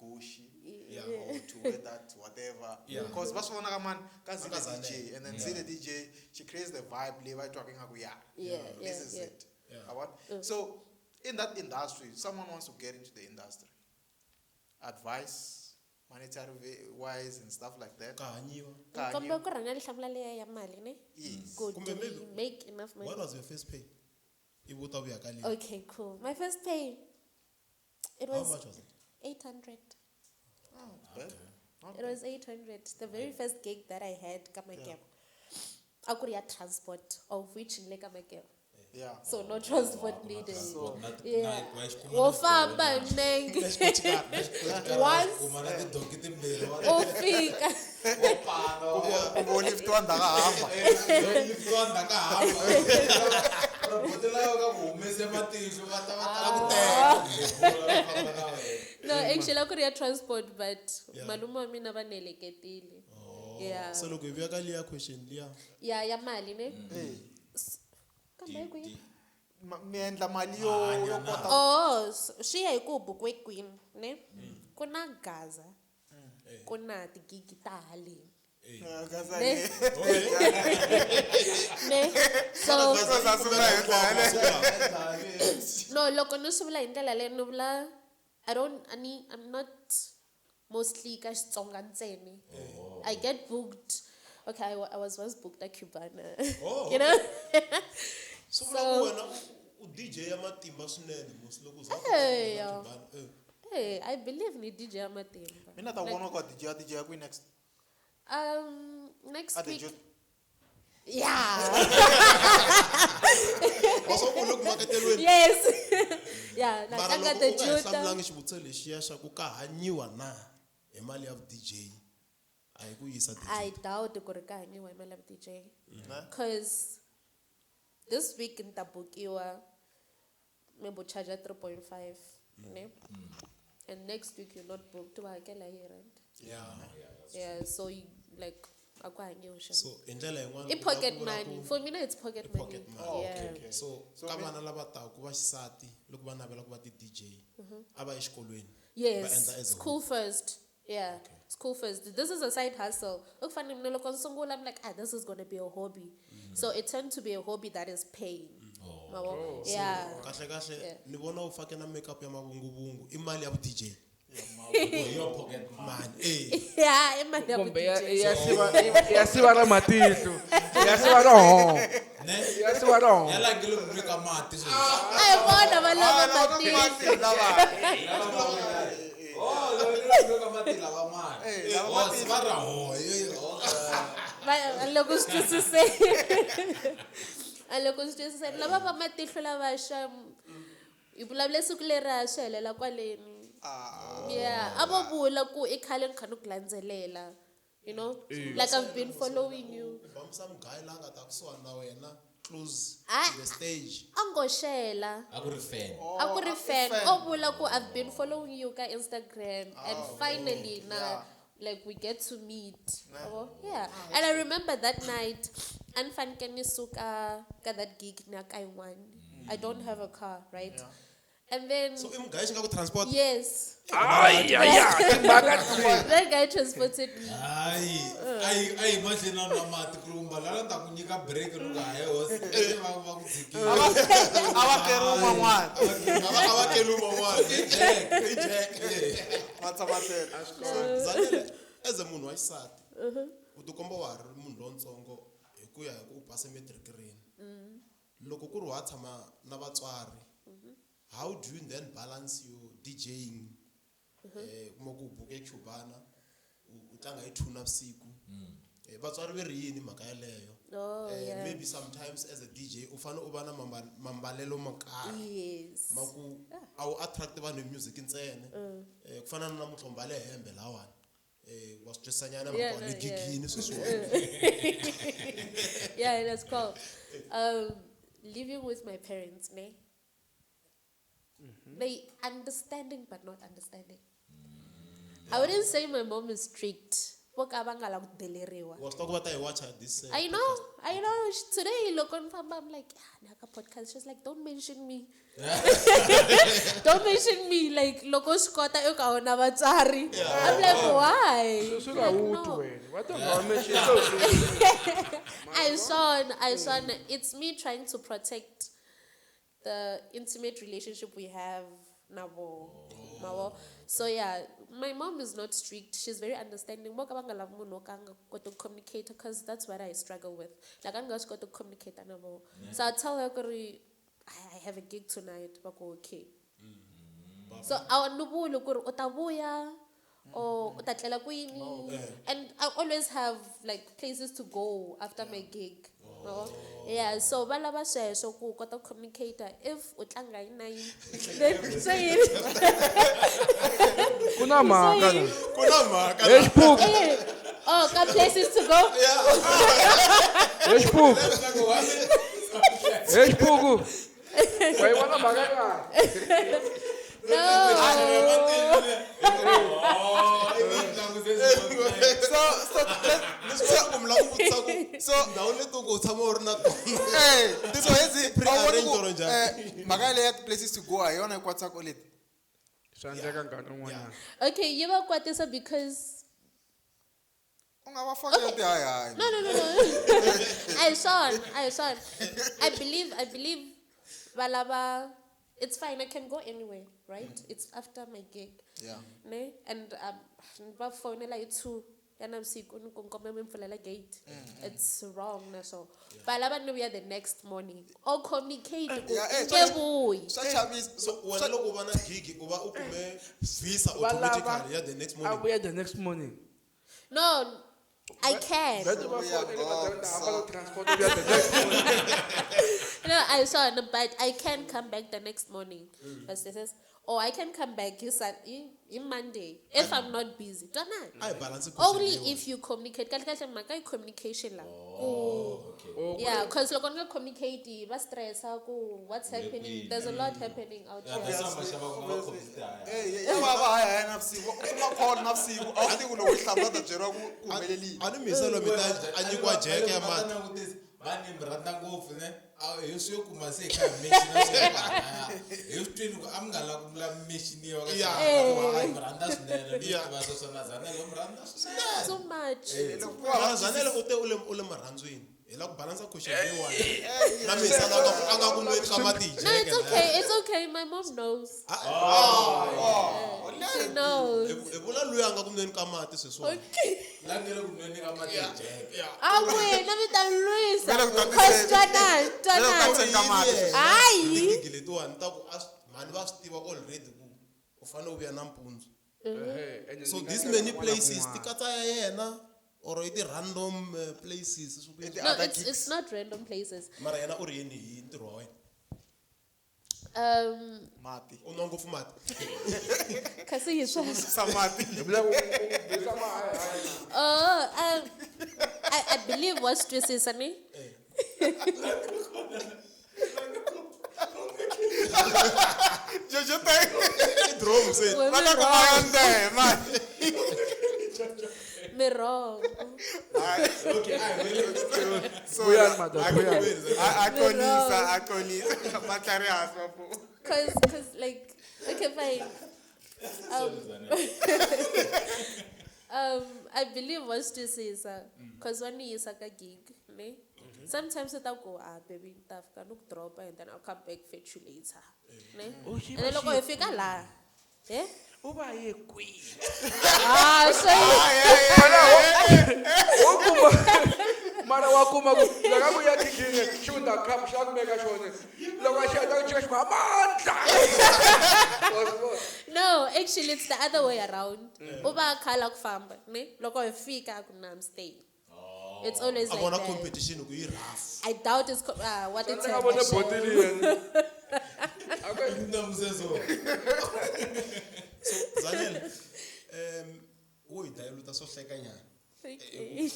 Gucci Yeah. or to wear that whatever. Yeah. Because va swi vona ka mani ka Zile Ka Zanele. DJ and then Zile DJ, she creates the vibe leyi va yi twaka ingaku yeah. Yeah, This yeah, is yeah. it. Yeah. Yabona? So in that industry, someone wants to get into the industry. Advice, monetary wise and stuff like that. Ka hanyiwa. Ka Kombe hanyiwa. ku rhanga ni hlamula leya ya mali ne? Yes. Ku Kumbe do we maybe- make enough money? What was your first pay? Ivi u ta vuya ka leyi. Okay, cool. My first pay, it How was much was it? 800. Oh, bad. Not It was 800. The very first gig that I had, ka Makeba. A ku ri ya transport, of which ni le ka Makeba. Yeah. So no transport needed. So, Yeah. Wo famba hi milenge. Once kuma na tidonki timbirhi wa u fika. wa pana wa Kumbe u liftiwa ndzhaku ka hamba. liftiwa ndzhaku ka hamba roboti layo ka ku humese matihlo va ta va tala ku teka va famba na wena. No, actually a ku ri ya transport, but malume wa mina va ni heleketile. Yeah. So loko hi vuya ka liya question liya. Ya ya mali ne? Hey. Kambe hi kwihi? Mi endla mali yo kota Oh, swi ya hi ku u bukiwe kwini ne? Ku na Gaza, ku na tigigi ta haleni. Ne? Ne? So no, loko ni swi vula hi ndlela leyi ni vula I don't ani I'm not mostly ka Xitsonga ntsena. I get booked. Okay, I was once booked at Cubana. Oh. You know? Swi vula ku wena u DJ ya matimba swinene mos loko u za u kota ku Hey, nghena yo. Cubana. Eh. Hey, I believe ni DJ ya matimba. Mina ta vona ku DJ ya DJ ya kwihi next? Next A the week. Juta. Yeah. Wa swa ku u le ku maketelweni. Yes. Yeah, na Mara tlanga loko the u nga hi Juta. hlamulangi xivutiso lexiya xa ku ka hanyiwa na hi mali ya DJ a hi ku yisa DJ. I doubt ku ri ka hanyiwa hi mali ya DJ. Cause this week ni ta bukiwa maybe charge 3.5, ne? And next week you're not booked, wa hakela hi rent. Yeah. Yeah, so you, like a ku hanyiwi xa. So hi ndlela yin'wana I ku pocket vula ku- money. For mina it's pocket money. pocket money. Oh, Yeah. okay, okay. So ka vana lava taku va xisati loko va navela ku va ti-DJ a va exikolweni va Yes, endla as a school first. Yeah, school first. This is a side hustle. Loko fane mina loko ni sungula, I'm like, ah, this is gonna be a hobby. So it turned to be a hobby that is paying. Mabo? Yeah. kahle kahle Yeah. ni vona u fake na makeup ya mavunguvungu i mali ya vu-DJ Hi yo pocket money. mani eh Yeah, i mali ya Kumbe vu-DJ. ya siva ya siva ra matihlo. Ya siva ra ho. Ne? Ya siva ra ho. Ya langile ku nyika mati sweswi. A hi vona va lava matihlo. Oh, loko ku nyika mati lava mali. Eh, lava Oh, mati. siva ra ho. Eh, oh. Va- a loko swi twisiseni. A loko swi twisiseni. Lava va matihlo lava xa hi vulavule siku leriya swi helela kwaleni. Yeah, a vo vula ku i khale ni kha ni ku landzelela. You know? Like I've been following you. u bamisa mugayi la nga ta kusuhani na wena close Ah. to the stage A ngo xela. A ku ri fan. A ku ri fan. O vula ku I've been following you ka Instagram and finally na like we get to meet. Yabo? Yeah. And I remember that night a ni fanekele ni suka ka that gig ni ya ka yin'wana. I don't have a car, right? And then so i mugayi xi nga ku transport yes. Ay ay ay. Timhaka That guy transported me. Hayi, ayi ayi mahlweni na nwa mati ku ri mbala la ta ku nyika break loko hayi hosi va va ku tshikile. A va keri un'wan'wana. a va keli un'wan'wana i jack Va tshama tlhelo. So Zanele as a munhu wa xisati u tikomba wa ha ri munhu lontsongo hi ku ya hi ku u pase matric rini loko ku ri wa tshama na vatswari how do you then balance your DJing eh kuma ku u buke Cubana u tlanga hi 2 navusiku vatswari ve ri yini mhaka yeleyo Oh, yeah. maybe sometimes as a DJ u fanele u va na mambalelo mo karhi Yes. ma ku a wu attract vanhu hi music ntsena ku fana na namuntlha u mbale hembe lawani wa swi twisisanyana Yeah, mhaka no, ni yeah. gigini sweswiwani Yeah, that's cool. Living with my parents, ne? They understanding but not understanding. I wouldn't say my mom is strict. Vo ka va nga lavi ku deleriwa. wa swi tiva ku va ta hi watcha this I know, I know. Today, loko ni famba, I'm like, ah, ni ya ka podcast. She's like, don't mention me. Don't mention me. Like, loko swi kota i ka wona vatswari. I'm like, why? Swi nga Like, wu no. twi wena. Va ta nga mention. I saw, I saw. It's me trying to protect the intimate relationship we have nabo. Nabo. So yeah, my mom is not strict. She's very understanding. Mo ka va nga lavi munhu wo ka a nga koti ku communicate because that's what I struggle with. Like a nga swi koti ku communicate nabo. So I tell her kuri I have a gig tonight. Va ku okay. So a ni vuli ku ri u ta vuya or u ta tlela kwini. And I always have like places to go after my gig. Yabo? Yeah, so va lava sweswo ku kota ku communicate if u tlanga hi 9 then swi yini? Ku na mhaka la. ku na mhaka Hey xipuku. Eh, oh, ka places to go. Hey xipuku. Hey xipuku. Wa yi vona mhaka kahle. No. So so let leswi va ku mi lava ku vutisa ku so ndhawu leti ku u tshama u ri na tona eh so hezi Pre-arranged or njhani? eh mhaka yaleyo ya places to go a hi yona yi kwatisaka leti. Swi endleka nkarhi wun'wanyana. Okay, yi va kwatisa because U nga va fakela tihayihayi. No, no, no, no. I saw, I saw. I believe, Balaba, it's fine. I can go anywhere, right? It's after my gig. Ne? And va fonela hi 2 ya navusiku ni ku nkombe mi pfulela gate. It's wrong na so. Balaba ni vuya the next morning. Or communicate ku Yeah, eh, nge vuyi. Swa chavisa. So wena loko u va na gig u va u kume visa Va lava automatically ya the next a morning. vuya the next morning. No, I can. Vete va Vuya fonele va byela ngopfu, hamba lo transport u vuya the next morning. No, I saw, no, but I can come back the next morning. But they says, or I can come back in Monday if I'm not busy. Twana. A hi balance question Only leyiwani. if you communicate. Kahle kahle mhaka i communication la. Yeah, because loko ni nga communicate, va stressa ku what's happening. There's a lot happening out here. Eh, ya va va hayihayi navusiku. U kuma call navusiku, a wu tivi ku loko u hlamula u ta byeriwa ku ku humelelini. A ni muyiselo mi ta a nyikiwa jeke ya mati. Vani mi rhandza ngopfu ne. A hi swi yo kuma se hi kha hi mention hi swi twini ku a mi nga lavi ku vula mechiniwa ka Yeah. mi rhandza swinene mi Yeah. tiva sweswo na Zanele mi rhandza swinene. Too much. Mara Zanele u te u le marhandzwini. Hi lava ku balance question leyiwani. Na muyiselo a nga ku nweni ka mati hi No, jeke. it's okay. It's okay. My mom knows. She knows. Hi vula luya a nga ku nweni ka mati sweswiwani. Okay. La nge le ku nweni ka mati hi jeke. A wena mi ta lwisa. Vele ku Cause tatisela. twanani, Vele ku twanani. tatisela ka mati. Hayi. Tigigi letiwani ta ku a mhani va swi tiva already ku u fanele u vuya nampundzu. Ehe, and So ni nga these tlhela many kun'wana na places ti kun'wana. katsa ya yena or i ti-random places swi ku I ti No, other it's gigs. it's not random places. mara yena u ri yini hi ntirho wa wena? Mati. U nwa ngopfu mati. Kasi hi sweswo. Sa mati. Hi vula ku u bisa mahayihayi. Oh, I believe wa swi twisisa ni. Jojo thank. I drum se. We Va mi ta ku wrong. ya ndema. Mi wrong. Vuyani madam, vuyani. A xolisa, a xolisa. Matlhari hansi va Cause like, okay, fine. I believe wa swi twisisa. Cause wa ni yisa ka gig, ne? Sometimes u ta ku, ah, baby, ni ta fika ni ku drop and then I'll come back fetch you later. Ne? And then loko hi fika laha, eh? U va ye kwihi? Ah, so Wo kuma mara wa kuma ku loko a ku ya gigini xi ku ta cup xa ku veka xona loko a xi heta ku chika xi ku amandla. Wa swi vona? No, actually it's the other way around. U va a kha a lava ku famba, ne? Loko hi fika a ku na, I'm staying. It's always A like vona that. competition ku yi rough. I doubt it's what it's Ndzi nga vona botili yena. A ku- Na musezo. So Zanele, wo hi diluta swo hlekanyana. Okay.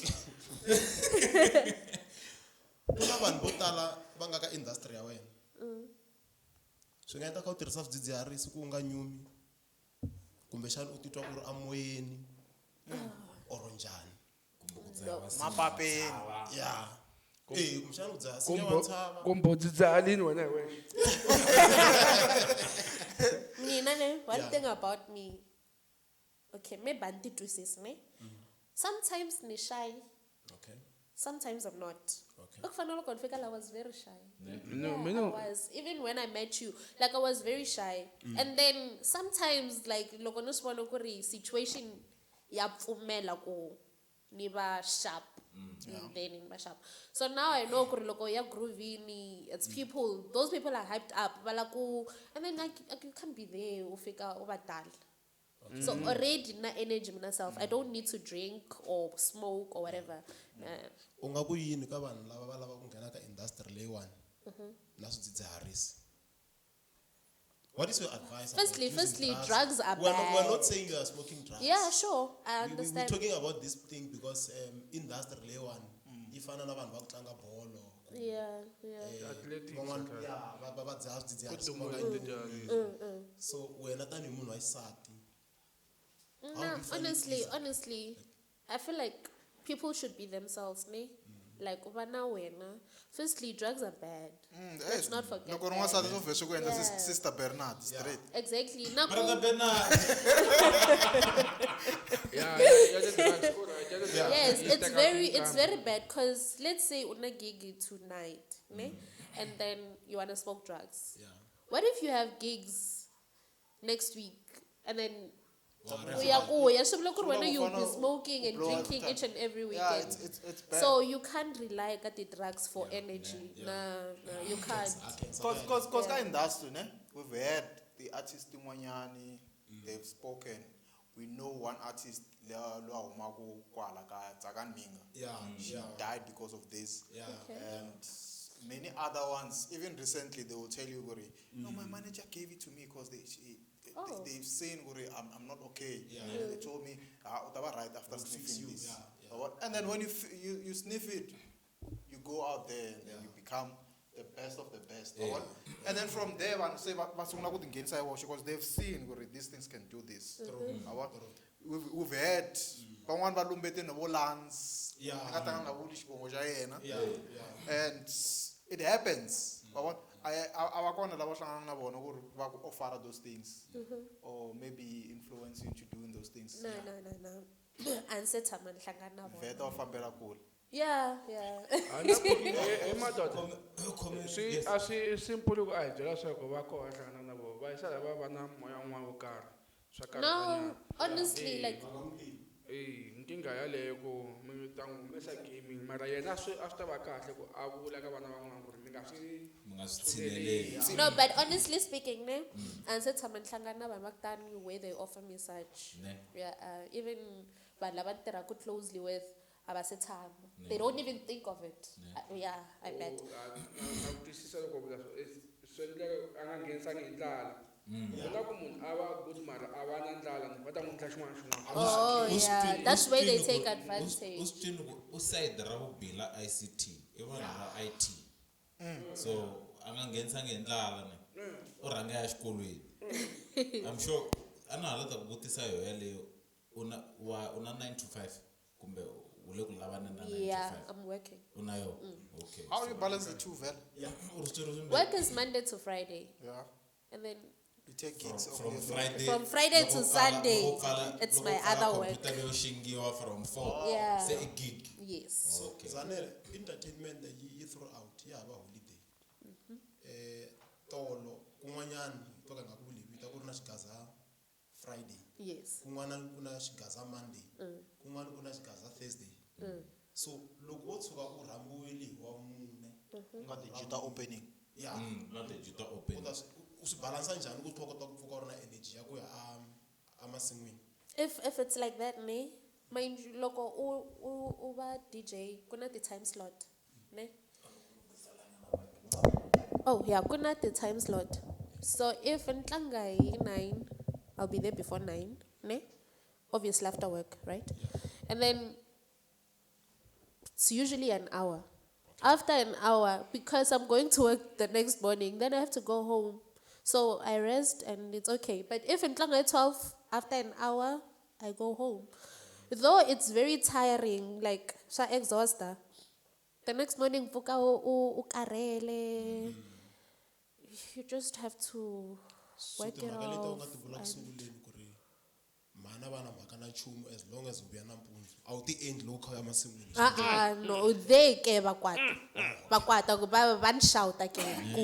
Ku na vanhu vo tala va nga ka industry ya wena. Swi nga endla ka u tirhisa swidzidziharisi ku u nga nyumi kumbexana u titwa u ri amoyeni or njhani. Mapapeni. Ya. Eh, kumbexana u dzaha nsinya wa ntshava. Kumbe u dzidzihalini wena hi wexe. Mina ne, one Yeah. thing about me. Okay, maybe a ni titwisisi ne. Sometimes ni shy, Okay. sometimes I'm not. Okay. Loko fana loko ni fika la, I was very shy. No, Yeah, mina I was. Even when I met you, like I was very shy. And then sometimes, like, loko ni swi vona ku ri situation ya pfumela ku ni va sharp. Then ni va sharp. So now I know ku ri loko ya groovini, it's people, those people are hyped up. Va la ku, and then like, you can't be there, u fika u va dull. So already na energy myself. I don't need to drink or smoke or whatever. U nga ku yini ka vanhu lava va lavaka ku nghena ka industry leyiwani na swidzidziharisi? What is your advice? about using Firstly, drugs are We're not bad. saying you are smoking drugs. Yeah, sure. I We're understand. talking about this thing because industry leyiwani yi fana na vanhu va ku tlanga bolo. ku, Yeah, yeah. Athletics, van'wana okay. ya va dzaha swidzidziharisi Ku va nga dumiwa nyumi. swidzidziharisi. So wena tanihi munhu wa xisati, how No, do you find it honestly, easy? honestly, I feel like people should be themselves, ne? Like u va na wena. Firstly, drugs are bad. Let's not forget Loko u ri that. n'wansati swo vhe swi ku endla Yeah. Sister Bernard straight. Exactly. Na ku Brother Bernard. Ya, ya ti-drugs ku right, ya ti-drugs yes, yi it's teka very it's nkarhi. very bad because let's say una gig tonight, ne? And then you wanna smoke drugs. Yeah. What if you have gigs next week and then uya kuya swi vula ku ri wena Swi vula ku you'll be fana u smoking and blow out drinking time. each and every Yeah, weekend. it's bad. So you can't rely ka ti-drugs for energy. Nah, nah, you can't. Cause ka industry, ne? We've had the artist tin'wanyani, they've spoken. We know one artist lo a humaka kwala ka Tsakani Minga. Yeah, She yeah. died because of this. Yeah. Okay. And many other ones, even recently, they will tell you, Gori, no, my manager gave it to me because Oh. they've seen, Gori, I'm not okay. Yeah. And they told me, ah, u ta va right after We'll fix sniffing you. this. Yeah, yeah. Or what- And then when you sniff it, you go out there and then you become the best of the best. Or what? And then from there, vanhu se va sungula ku tinghenisa hi voxe because they've seen Gori, these things can do this. Or what? We've had van'wani va lumbetini vo Lance. Yeah. Ni nga ta nga vuli xivongo xa yena Yeah, yeah. and it happens. Va vona? A va kona lava hlanganaka na vona ku ri va ku offera those things or maybe influence you into doing those things. No, no, no, no. A ni se tshama ni hlangana na vona. Vheta u fambela kule. Yeah, yeah. A na ku he madoda swi Yes. a swi simple ku a hi byela leswaku va koho hlangana na vona va yisa lava va na moya wun'wana wo karhi swa No, karhatanyana. honestly, like Eh, nkingha yaleyo ku mi ta n'wi humesa gaming mara yena a swi ta va kahle ku a vula ka vana van'wana ku ri mi nga swi Mi nga swi tshineleli. no, but honestly speaking, ne, a ni se tshama ni hlangana na vanhu va ku tani where they offer me such. Ne. Yeah, even vanhu lava ni tirhaka closely with a va se tshama. They don't even think of it. Yeah, I bet. Na ku twisisa loko u vula swi endleka a nga nghenisangi hi ndlala ku na ku munhu a va good mara a va na ndlala ni va ta n'wi endla xin'wana na xin'wana Oh, U swi yeah, that's where they take U advantage. swi twini ku u side ra vubila ICT i vanhu va IT. So a nga nghenisangi hi ndlala ne. U rhanga ya xikolweni. I'm sure a na ha la ta ku vutisa yoho yaleyo u na wa u na 9 to 5 kumbe u le ku lavaneni na 9 Yeah, to 5. I'm working. U na yo. Okay. How do you balance the two, Vel? U ri swilo swimbirhi. Work is Monday to Friday, Yeah. and then You take gigs From only. Friday From Friday loko to pfala- Sunday, loko pfala- it's loko my pfala other work. computer leyo xingiwa from 4 Yeah. se i gig. yes. So Okay. Zanele, entertainment yi throughout ya hava holiday. Tolo kun'wanyani to ka nga ku vulevita ku ri na xigaza Friday. Yes. Kun'wana ku na xigaza Monday. Kun'wana ku na xigaza Thursday. So loko wo tshuka u rhambiwile hi wa mune, Ku nga digital opening. yeah, Not the juta u open. ta swi u swi balansa njhani ku tlhela u kota ku pfuka u ri na energy ya ku ya a masin'wini? If it's like that, ne, mind you, loko u va DJ, ku na ti-time slot, ne? Oh yeah, ku na ti-time slot. So if ni tlanga hi 9, I'll be there before 9, ne? Obviously after work, right? And then it's usually an hour. After an hour, because I'm going to work the next morning, then I have to go home. So I rest and it's okay. But if in at 12, after an hour, I go home. Though it's very tiring, like swa exhauster. The next morning, pfuka u karhele. You just have to So work it timhaka leti u off. nga ti vula ku sunguleni ku ri mhana va na mhaka na nchumu as long as u vuya nampundzu a wu ti endli loko u kha u ya masin'wini. No, they ke va kwata. Va kwata ku va ni shouta ke ku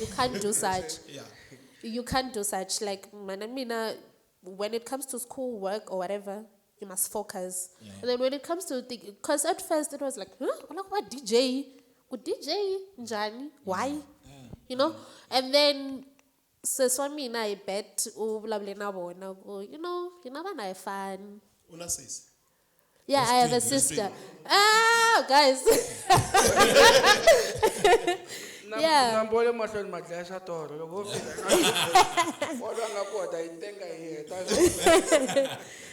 you can't do such. Yeah. You can't do such. Like, mana mina, when it comes to school work or whatever, you must focus. And then when it comes to, because at first it was like, huh? Like what DJ? Ku DJ njani? Why? You know? And then sesi wa mina I bet u vulavule na vona ku, you know, hina vanhu a hi fani. U na sesi? Yeah, I have a sister. Ah, guys. Yeah. Nambu wa le mahlweni ma dlaya xa tolo loko wo fika wa lwa nga kota yi tenga yi heta.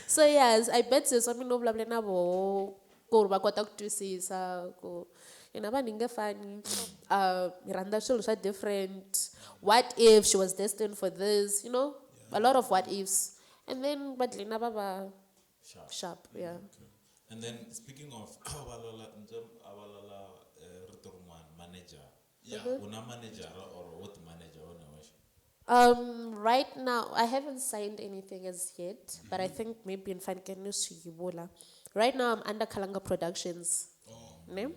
So yes, I bet sesi wa mina u vulavule na voho ku ri va kota ku twisisa ku hina vanhu hi nge fani, hi rhandza swilo swa different. What if she was destined for this, you know? A lot of what ifs. And then va dlina va va sharp, yeah. And then speaking of avalala avalala rito rin'wana manager. Yeah. U na manager or what manager wena wexe? Right now, I haven't signed anything as yet, but I think maybe in Fankenu. Right now, I'm under Kalanga Productions. Ne?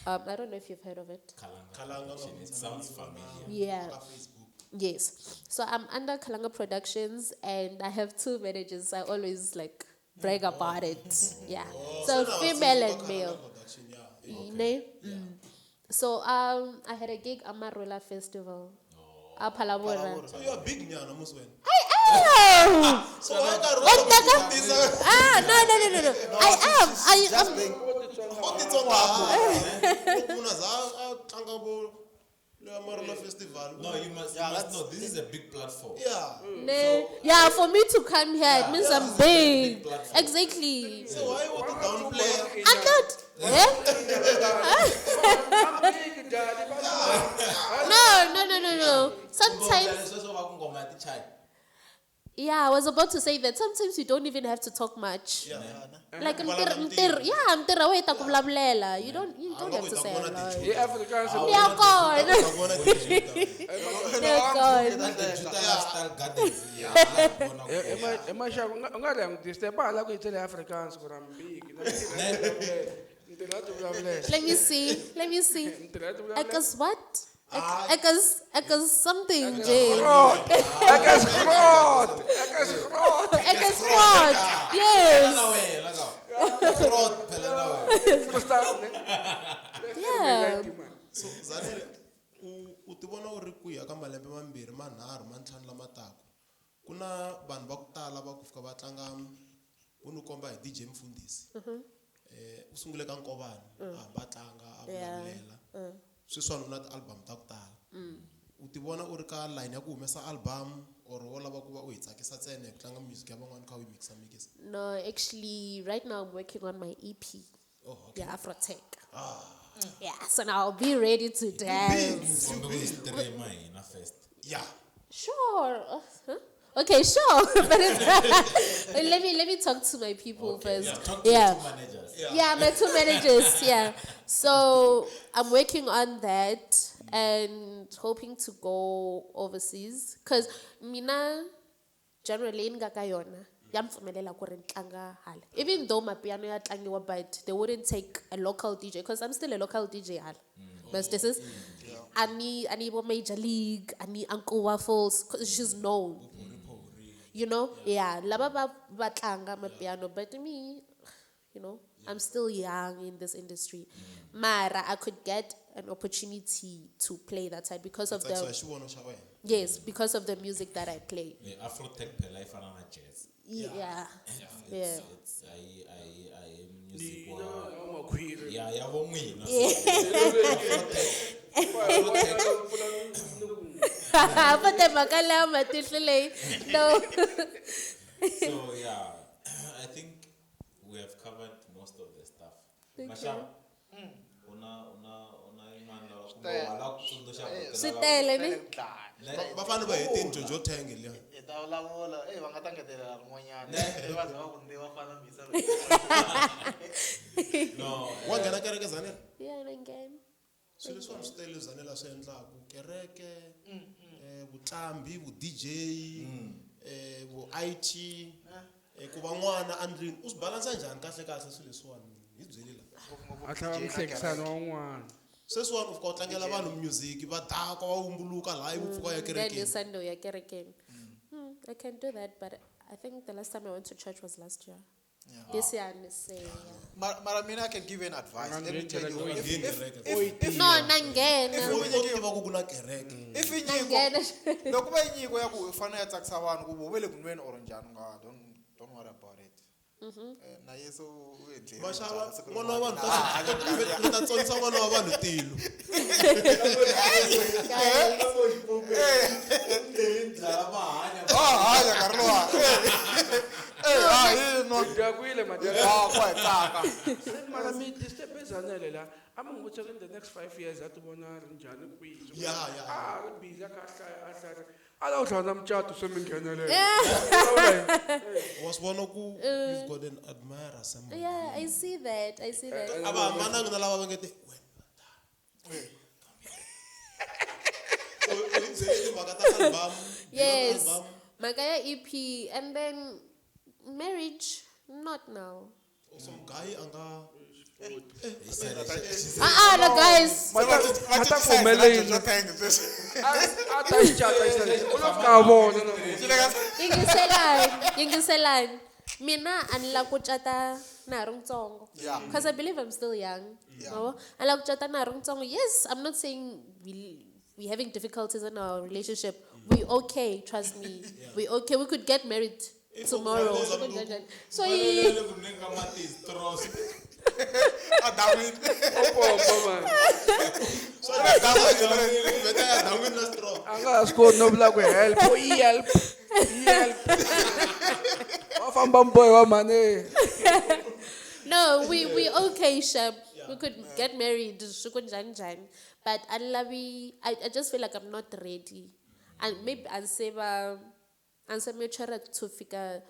I don't know if you've heard of it. Kalanga. Kalanga Production. It sounds familiar. Yeah. Ka Facebook. Yes. So I'm under Kalanga Productions, and I have two managers. I always like brag about it. Yeah. So So now female it's and Kalanga male. Production, yeah. Ne? Mm. So I had a gig at Amarula Festival. Oh. Palabora. So you are big nyana mos wena. I am. So why ka What the Ah, no. I am. I am. O titsonga. Munhu a za a tlanga vo leya Marula Festival. No, you must know this is a big platform. Yeah. Ne. Yeah, for me to come here, it means I'm big. Platform. Exactly. So why you want to downplay? I'm not. Eh? I'm big, daddy. No. Sometimes, Sweswo va ku ngoma ya tichaya. yeah, I was about to say that sometimes you don't even have to talk much. Yeah. Like, Vulavula yeah, mtirho wa heta ku vulavulela. You don't nga have ku to hi ta say a vona lot. ti Hi Afrikaans. Ngiyakona. Ta vona ti-Juta. Ngiyakona. The Juta Lifestyle Gardens. Yeah, la vona ku Hi maxaku u nga ri yangu disturb a la ku yi tsele Afrikaans ku ri I'm big. Ntirho ya tivulavulela. Let me see. Let me see. Ntirho ya tivulavulela. Ek is what? Ek is something, Jay. Groot. Ek is groot. Ek is groot. Ek is what? Yes. Na wena ka. Groot phela na wena. Verstaan, ne? Yeah. So Zanele, u ti vona u ri kwihi ka malembe mambirhi manharhu mantlhanu lama taka? Ku na vanhu va ku tala va ku fika va tlanga vo ni komba hi DJ Mfundhisi. U sungule ka Nkovani, a hamba a tlanga a vulavulela. Sweswiwani u na ti-album ta ku tala. U ti vona u ri ka line ya ku humesa album or wo lava ku va u hi tsakisa ntsena hi ku tlanga music ya van'wana kha u yi mikisa? No, actually, right now I'm working on my EP. Oh, okay. Yeah, Afrotech. Yeah, so now I'll be ready to dance. Kumbe ku yi stream hina first. Yeah. Sure. Huh? Okay, sure. But it's let me talk to my people first. Yeah, talk to yeah. your two managers. Yeah, my two managers. Yeah. So I'm working on that and hoping to go overseas. Because mina generally ni nga ka yona ya ni pfumelela ku ri ni tlanga hala. Even though mapiano ya tlangiwa, but they wouldn't take a local DJ because I'm still a local DJ hala. But this is Ani bo Major League, Ani Uncle Waffles, 'cause she's known. You know? Yeah. Laba ba ba tlanga mapiano, but me, you know, I'm still young in this industry. Mara, I could get an opportunity to play that side because of Tsakisiwa hi the xivono xa wena. yes, because of the music that I play. Afrotech phela yi fana na jazz. Yeah. Yeah. It's a yi music Nina wa wa makhwiri. ya ya vo n'wina. But the mhaka matihlo leyi. No. So yeah, I think we have covered most of the stuff. Masham, una yin'wana lawa kumbe wa lava ku tsundzuxa ku Swi tele ni. Va fanele va hetini Jojo Tang liya. Hi ta vulavula e va nga ta ngetelela rin'wanyana va za va ku ni va fana misa No, Wa nghena kereke Zanele? Yeah, and again. Swilo leswiwani swi tele Zanele a swi endlaku kereke, vuqambi, vu DJ, vu IT, ku va n'wana endlwini u swi balansa njhani kahle kahle swilo leswiwani hi byeli la. A tlhela muhlekisani wa un'wana. Sweswiwani u fika u tlangela vanhu music va dakwa va wumbuluka laha ivi u pfuka u ya Then you kerekeni. Sunday ya kerekeni. I can do that, but I think the last time I went to church was last year. This year, I'm saying. Mara mina I can give you an advice. Let me tell you. Ngheni If, kereke. if, No, nangena. U tiva ku ku na kereke. if i nyiko Nangena. loko va yi nyiko ya ku u fanele ya tsakisa vanhu ku vo ve le ku nweni or njhani u nga don't worry about it. Na Yesu u endle Maxava siku n'wana wa vanhu rin'wana. ta ta tsonisa n'wana wa vanhu tilo. Ah, hanya nkarhi luwa. Eh, ah, hi nwa. Dyakwile madyambu. Ah, ku hi tsaka. Mara mi disturb Zanele la. A mi n'wi vutisa ku in the next 5 years a ti vona a ri njhani kwihi. Yeah, yeah. A ri busy a kha a hlaya a hlaya. A lava ku tlhela na mucato se mi nghenelela. Wa swi vona ku you've got an admirer somewhere. Yeah, I see that. I see that. A va hambananga na lava va nge te wena u hi byele timhaka ta album. Yes. Album. Mhaka ya EP and then marriage, not now. Some guy a nga Ah, ah, no, guys. Ma ta pfumeleli. A ta xi cata xi u lo fika a vona na vona. Yingiselani, yingiselani. Mina a ni lava ku cata na ha ri ntsongo. Yeah. Because I believe I'm still young. Yeah. Yabo? A ni lava ku cata na ha ri ntsongo. Yes, I'm not saying we having difficulties in our relationship. We okay, trust me. We okay. We could get married tomorrow. So yi le ku nweni ka mati hi straws. A dan'wini. O pompa mani. vheta ya dan'wini na straw. A nga ha swi koti no vula ku help, o i help, i help. Wa famba mbohe wa mhani. No, we okay, Shab. We could get married, swi ku njhani njhani. But I love I just feel like I'm not ready. And maybe a se va a se mature to fika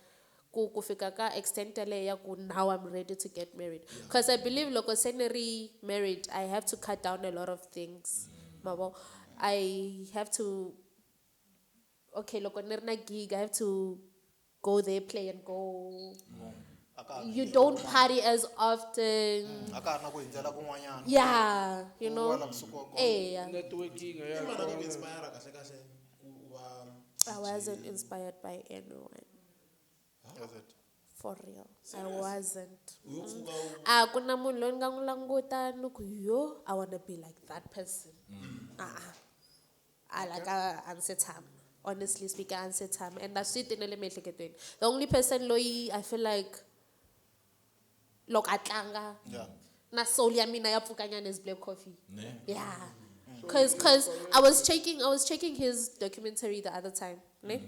ku fika ka extent yaleyo ya ku now I'm ready to get married. Because I believe loko se ni ri married, I have to cut down a lot of things. Mabo, I have to, okay, loko ni ri na gig, I have to go there, play and go. You don't party as often. A ka ha ri na ku hundzela kun'wanyana. Yeah, you know. Wa la kusuka kona. Eh, yeah. Networking ya I mani a nga ku inspire kahle kahle ku u va I wasn't inspired by anyone. That's it. For real. I wasn't. u yo pfuka u A ku na munhu loyi ni nga n'wi languta ni ku yo, I wanna be like that person. Ah, ah. I like a ni se tshama. Honestly speaking, a ni se tshama. And a swi ti na le miehleketweni. The only person loyi I feel like loko a tlanga Yeah. na soul ya mina ya pfukanyana is Black Coffee. Ne? Yeah. Cause I was checking his documentary the other time, ne?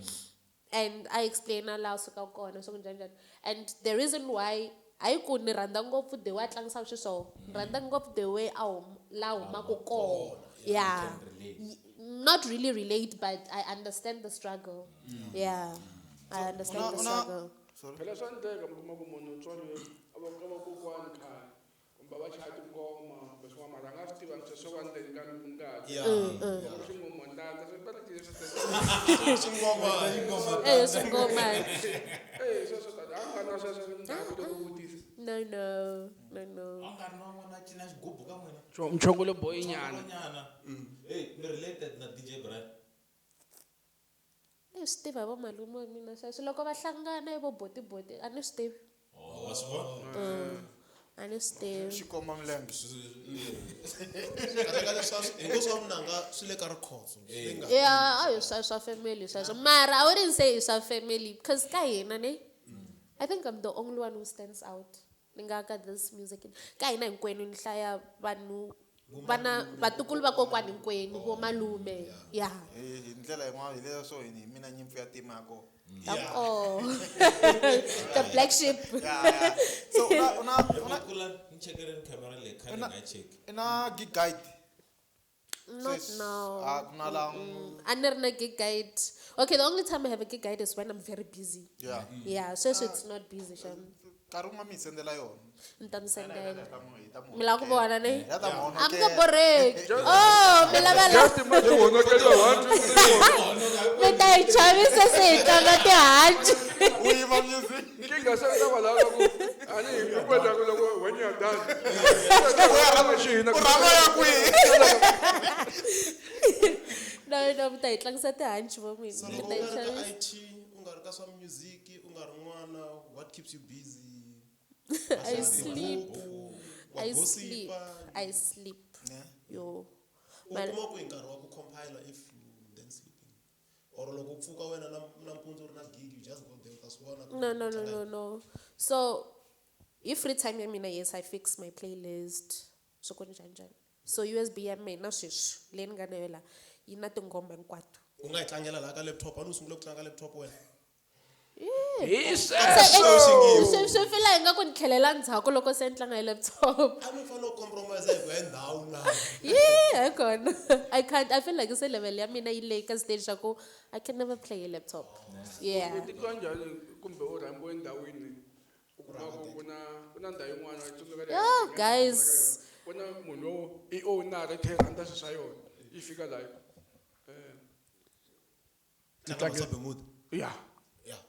And I explained la suka kona so njhani njhani. And the reason why a ku ni rhandza ngopfu the way a tlangisaka xiswona, ni rhandza ngopfu the way a la humaka kona. Yeah. Not really relate, but I understand the struggle. Yeah. I understand the struggle. Phela swa endleka mi kuma ku munhu u tswariwe a va ka vakokwani khale kumbe va chaya tingoma kumbe swin'wana mara a nga swi tivangi sweswo va ndzeni ka ngati. Loko xingomantanda swi va ri leswi Eh, swingoma. eh sweswo tata a nga na sweswo ndhawu to ku vutisa. No, no, no, no. A nga ri na n'wana a cina xigubu ka n'wina. Mchongolo boy nyana. Nyana. Hey, ni related na DJ Brian. Eh, swi tiva hi vo malume wa mina sweswo loko va hlangana i vo botiboti a ni swi tivi. Oh, wa swi vona? A ni swi tivi. Xikomba milenge. kahle kahle swa hinkwaswo swa vunanga swi le ka rikhotso swi le nga Yeah, a hi swa family sweswo mara I wouldn't say i swa family because ka hina ne I think I'm the only one who stands out ni nga ka this music ka hina hinkwenu ni hlaya vanhu vana vatukulu va kokwani hinkwenu vo malume yeah Hi ndlela yin'wana hi leswo hi mina nyimpfu ya tima ya kona. ta koho the black sheep. Yeah, yeah. So una Kula ni chekeleni camera leyi khale ni nga yi cheki. i na gig guide. Not Sweswi, now. a ku na la A ni ri na gig guide. Okay, the only time I have a gig guide is when I'm very busy. Yeah. Yeah, sweswi it's not busy sham. Nkarhi wun'wana mi hi sendela yona. Ni ta mi sendela. Hi ta Mi lava ku vona ne? Ya ta mi A mi nga honokela. borheki. Oh, mi lava la Just imagine honokela 1 2 3 4. mi ta hi chavisa se hi tlanga tihanci. U yima music. Nkingha se ta va lava ku a ni hi ku endla ku loko when you are done. U rhanga ya kwihi? No, no, mi ta hi tlangisa tihanci vo mina. So Mi loko ta u hi nga ri ka chavisa. IT u nga ri ka swa music u nga ri n'wana what keeps you busy? I sleep. Wa I sleep. gossipa? I sleep. Yo. U Mara- kuma kwihi nkarhi wa ku compile if you then sleeping or loko u pfuka wena nampundzu u ri na gig you just go there u ta swi vona ku No, no, no, tlanga no, no. So, if free time ya mina, yes, I fix my playlist. Swi ku njhani njhani. So USB ya mina sweswi leyi ni nga na yona la yi na tinghoma hinkwato. U nga yi tlangela laha ka laptop a ni u sungule ku tlanga laptop wena. Hi Se sweswo. swi fila ingaku ni tlhelela ndzhaku loko se ni tlanga hi laptop. A mi fanele u compromise hi ku ya ndhawu na. Yeah, hi kona. I can't. I feel like se level ya mina yi le ka stage xa ku I can never play a laptop. Yeah. U titwa njhani kumbe u rhambiwe endhawini u kuma ku ku na ndhawu yin'wana yi tsundzuka leyi Yeah, hi nga guys. ku na munhu lowo i owner i tlhela rhandza swilo swa yona yi fika laha yi ku, Tlanga Masabemuda. ya Yeah.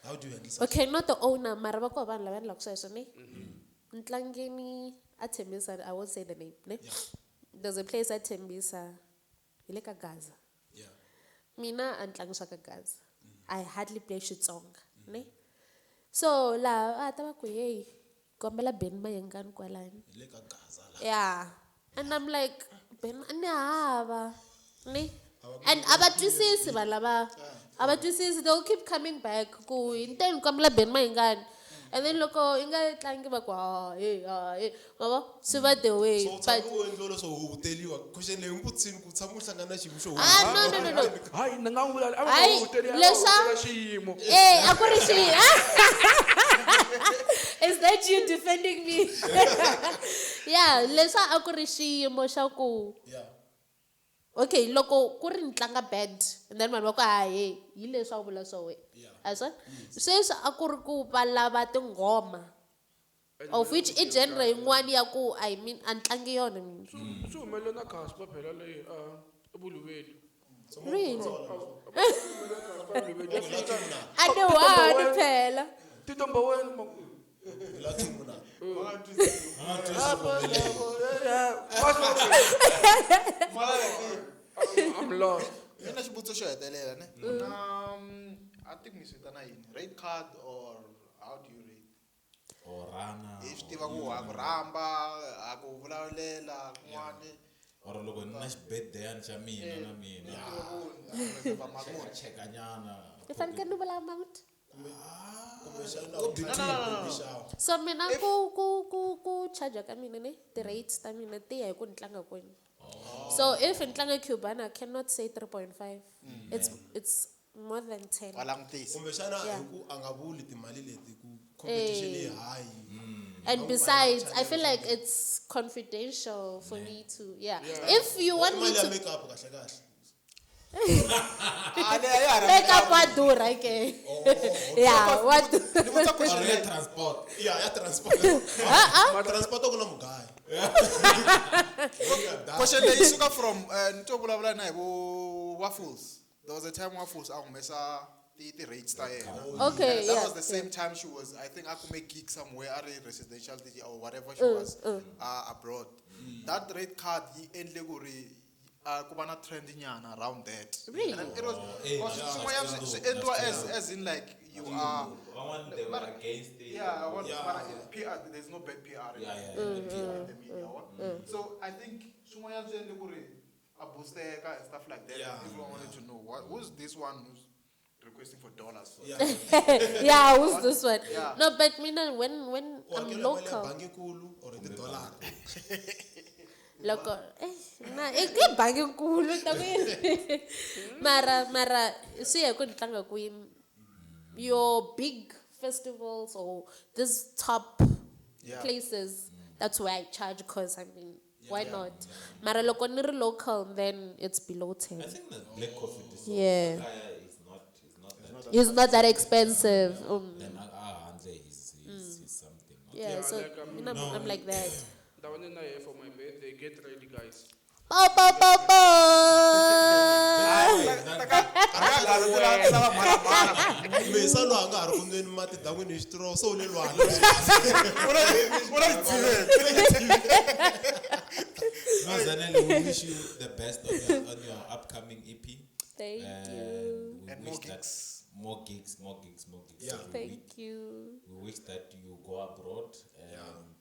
How do you handle such? Okay, not the owner, mara va koho vanhu lava endlaka sweswo ne. Ntlangeni a Tembisa, I won't say the name, ne. There's a place at Tembisa, hi le ka Gaza. Yeah. Mina a ni tlangi swa ka Gaza. I hardly play Xitsonga, ne. So laha a ta va ku hey, kombela Benny Mayengani kwalani. Hi le ka Gaza la. Yeah. And I'm like, Ben ni hava. Ne? And a va twisisi vanhu lava. A va twisisi, they'll keep coming back ku hi nteni kombela Ben Mayengani. And then loko i nga tlangi va ku ha hey ha hey. Ma vo? Swi va the way. So u But tshama u endliwa leswo huhuteliwa. Question leyi n'wi vutisini ku tshama u hlangana na xiyimo xo ah no no no no. Hayi ni nga n'wi vula a va Hayi, huteli a va hutela xiyimo. Eh, a ku ri xi. Is that you defending me? Yeah, leswa a ku ri xiyimo xa ku Yeah. okay loko ku ri ni tlanga bad and then vanhu va ku hahe hi leswi a wu vula swo we a swona sweswi a ku ri ku va lava tinghoma of which i genre yin'wana ya ku I mean a ni tlangi yona mina. Swi humelele na Casper phela leyi a Vuluveli. Really? Vuluveli. A ni wani phela. Titomba wena ma ku Lucky muna. I'm lost. Mina xivutiso xo hetelela ne. I think mi swi vitana yini? Rate card or how do you rate? Or rana. Hi swi tiva ku ha ku rhamba, ha ku vulavulela kun'wani. Or loko ni na xibedeyani xa mina na mina. Reserve mali muni. Chekanyana. Ni fanekele ni vula amount. Kumbexana u baby shower. So mina ku charge ka mina ne ti-rates ta mina ti ya hi ku ni tlanga kwini. So if ni tlanga Cubana, I cannot say 3.5. It's more than 10. Wa langutisa. Kumbexana Yeah. hi ku a nga vuli timali leti ku competition yi high. And besides, I feel like it's confidential for me to, yeah. If you want me Mali ya to makeup kahle kahle. Ah, leyi a ya ha ri make up wa durha ke. Yeah, wa durha. Ni vutisa Or question ya leyi. transport. Yeah, ya transport. Transport ku na mugaya. Question leyi suka from ni to vulavula na hi vo Waffles. There was a time Waffles a humesa ti rates ta yena. Okay, That yeah. was the same time she was, I think, a kume gig somewhere, a ri residential DJ or whatever she was abroad. That rate card yi endle ku ri ku va na trend nyana around that. Really? And then it was, Eh, because yeah, swin'wanyana swi endliwa as in like you are Van'wana they were against it. yeah, I want mara PR, there's no bad PR in Yeah, it. yeah, yeah. In the media. Wa? So I think swin'wanyana swi endle ku ri a boosteka and stuff like that. Yeah. Everyone wanted to know what, who's this one who's requesting for dollars. Yeah. Yeah, who's this one? Yeah. No, but mina when U I'm hakela mali ya local, bangi nkulu or hi ti-dollar. loko eh na i ke bangi nkulu ta ku yini? Mara swi ya hi ku ni tlanga kwini. Your big festivals or this top Yeah. places, that's where I charge because I mean, why not? Mara loko ni ri local, then it's below 10. I think the black coffee this Yeah. is not is not that. It's not that expensive. Then handle is something. Yeah, Yeah, so like, mina I'm like that. Ndhawu ni na yehe for my birthday get ready guys. Pow, pow, pow, pow. Mesa loyi a nga ha ri ku nweni mati dan'wini hi xitiroho se u le lwandle. No, Zanele, we wish you the best on your upcoming EP. Thank And you. we And wish more that gigs. More gigs, more gigs, more gigs. Yeah. We Thank you. We wish that you go abroad and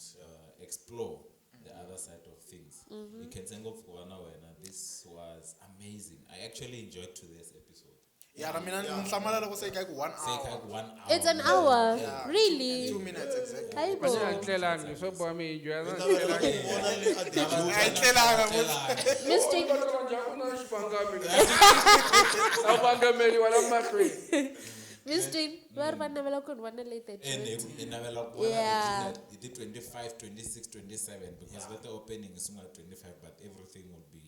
explore the other side of things. You can think of Wana Wena. This was amazing. I actually enjoyed today's episode. Ya na mina ni hlamala loko se yi ka ku 1 Say hour. like 1 hour. It's an hour. Really? 2 minutes exactly. Hayi bo. Masi a ni tlelangi swo boha mi hi dyela. Vona le a The Juta. A yi tlelanga Mr. Ku na xivangami. A vangameriwa la mahlweni. Mi swi twini va ri va navela ku ni vona le the And Juta. hi navela ku vona Yeah. the Juta hi ti 25, 26, 27 because that opening is sungula 25 but everything will be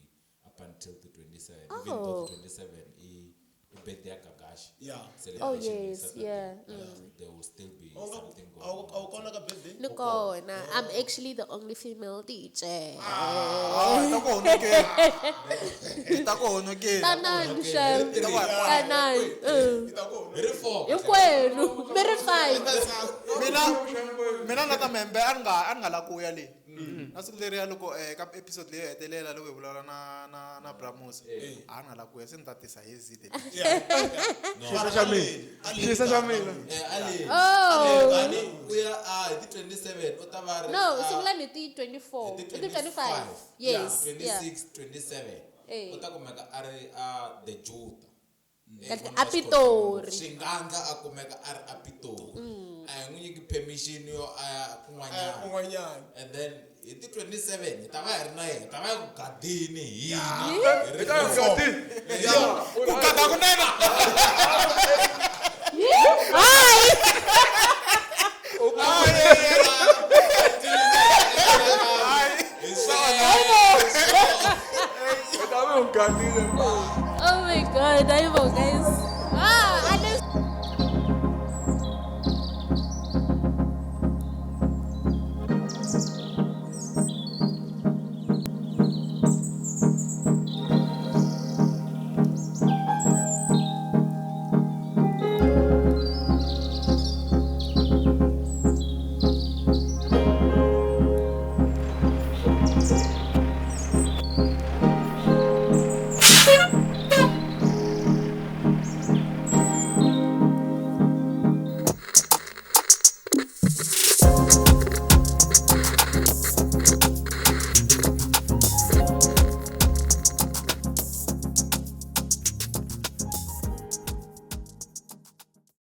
up until the 27. Even though Oh. the 27 i i birthday ya Gagashi. Yeah. Celebration Oh, is yes, Saturday, yeah. but There will still be A wu nga- something a wu going a wu on. kona ka birthday Ni kona. I'm actually the only female DJ. Ah, ta ku honokela. Ta ku honokela. Tanani xem. Tanani. Hi ri four. Hinkwenu. Mi ri five. Mina mina na ta membe a ni nga a ni nga la ku ya le. Na siku leriya loko ka episode leyi hetelela loko hi vulavula na na na Bramus. A ni nga la ku ya se ni ta tisa hi zide. Xisa xa mina. Xisa xa mina. Eh, Ali. Oh. Ali, u ya a hi ti 27 u ta va ri No, a- sungula ni ti 24. hi I ti 25. Yes. Yeah. 26, 27. Eh. U ta kumeka a ri a the Juta. Eh, Kahle, ku na a Pitori. Xingandla a kumeka a ri a Pitori. A hi n'wi nyiki permission yo a ya kun'wanyana. Kun'wanyana. And then hi ti 27 hi ta va hi ri na yena, hi ta va hi ku gadini hina. Hi ri Hi ta ya four. gadini. Ku gada kunene.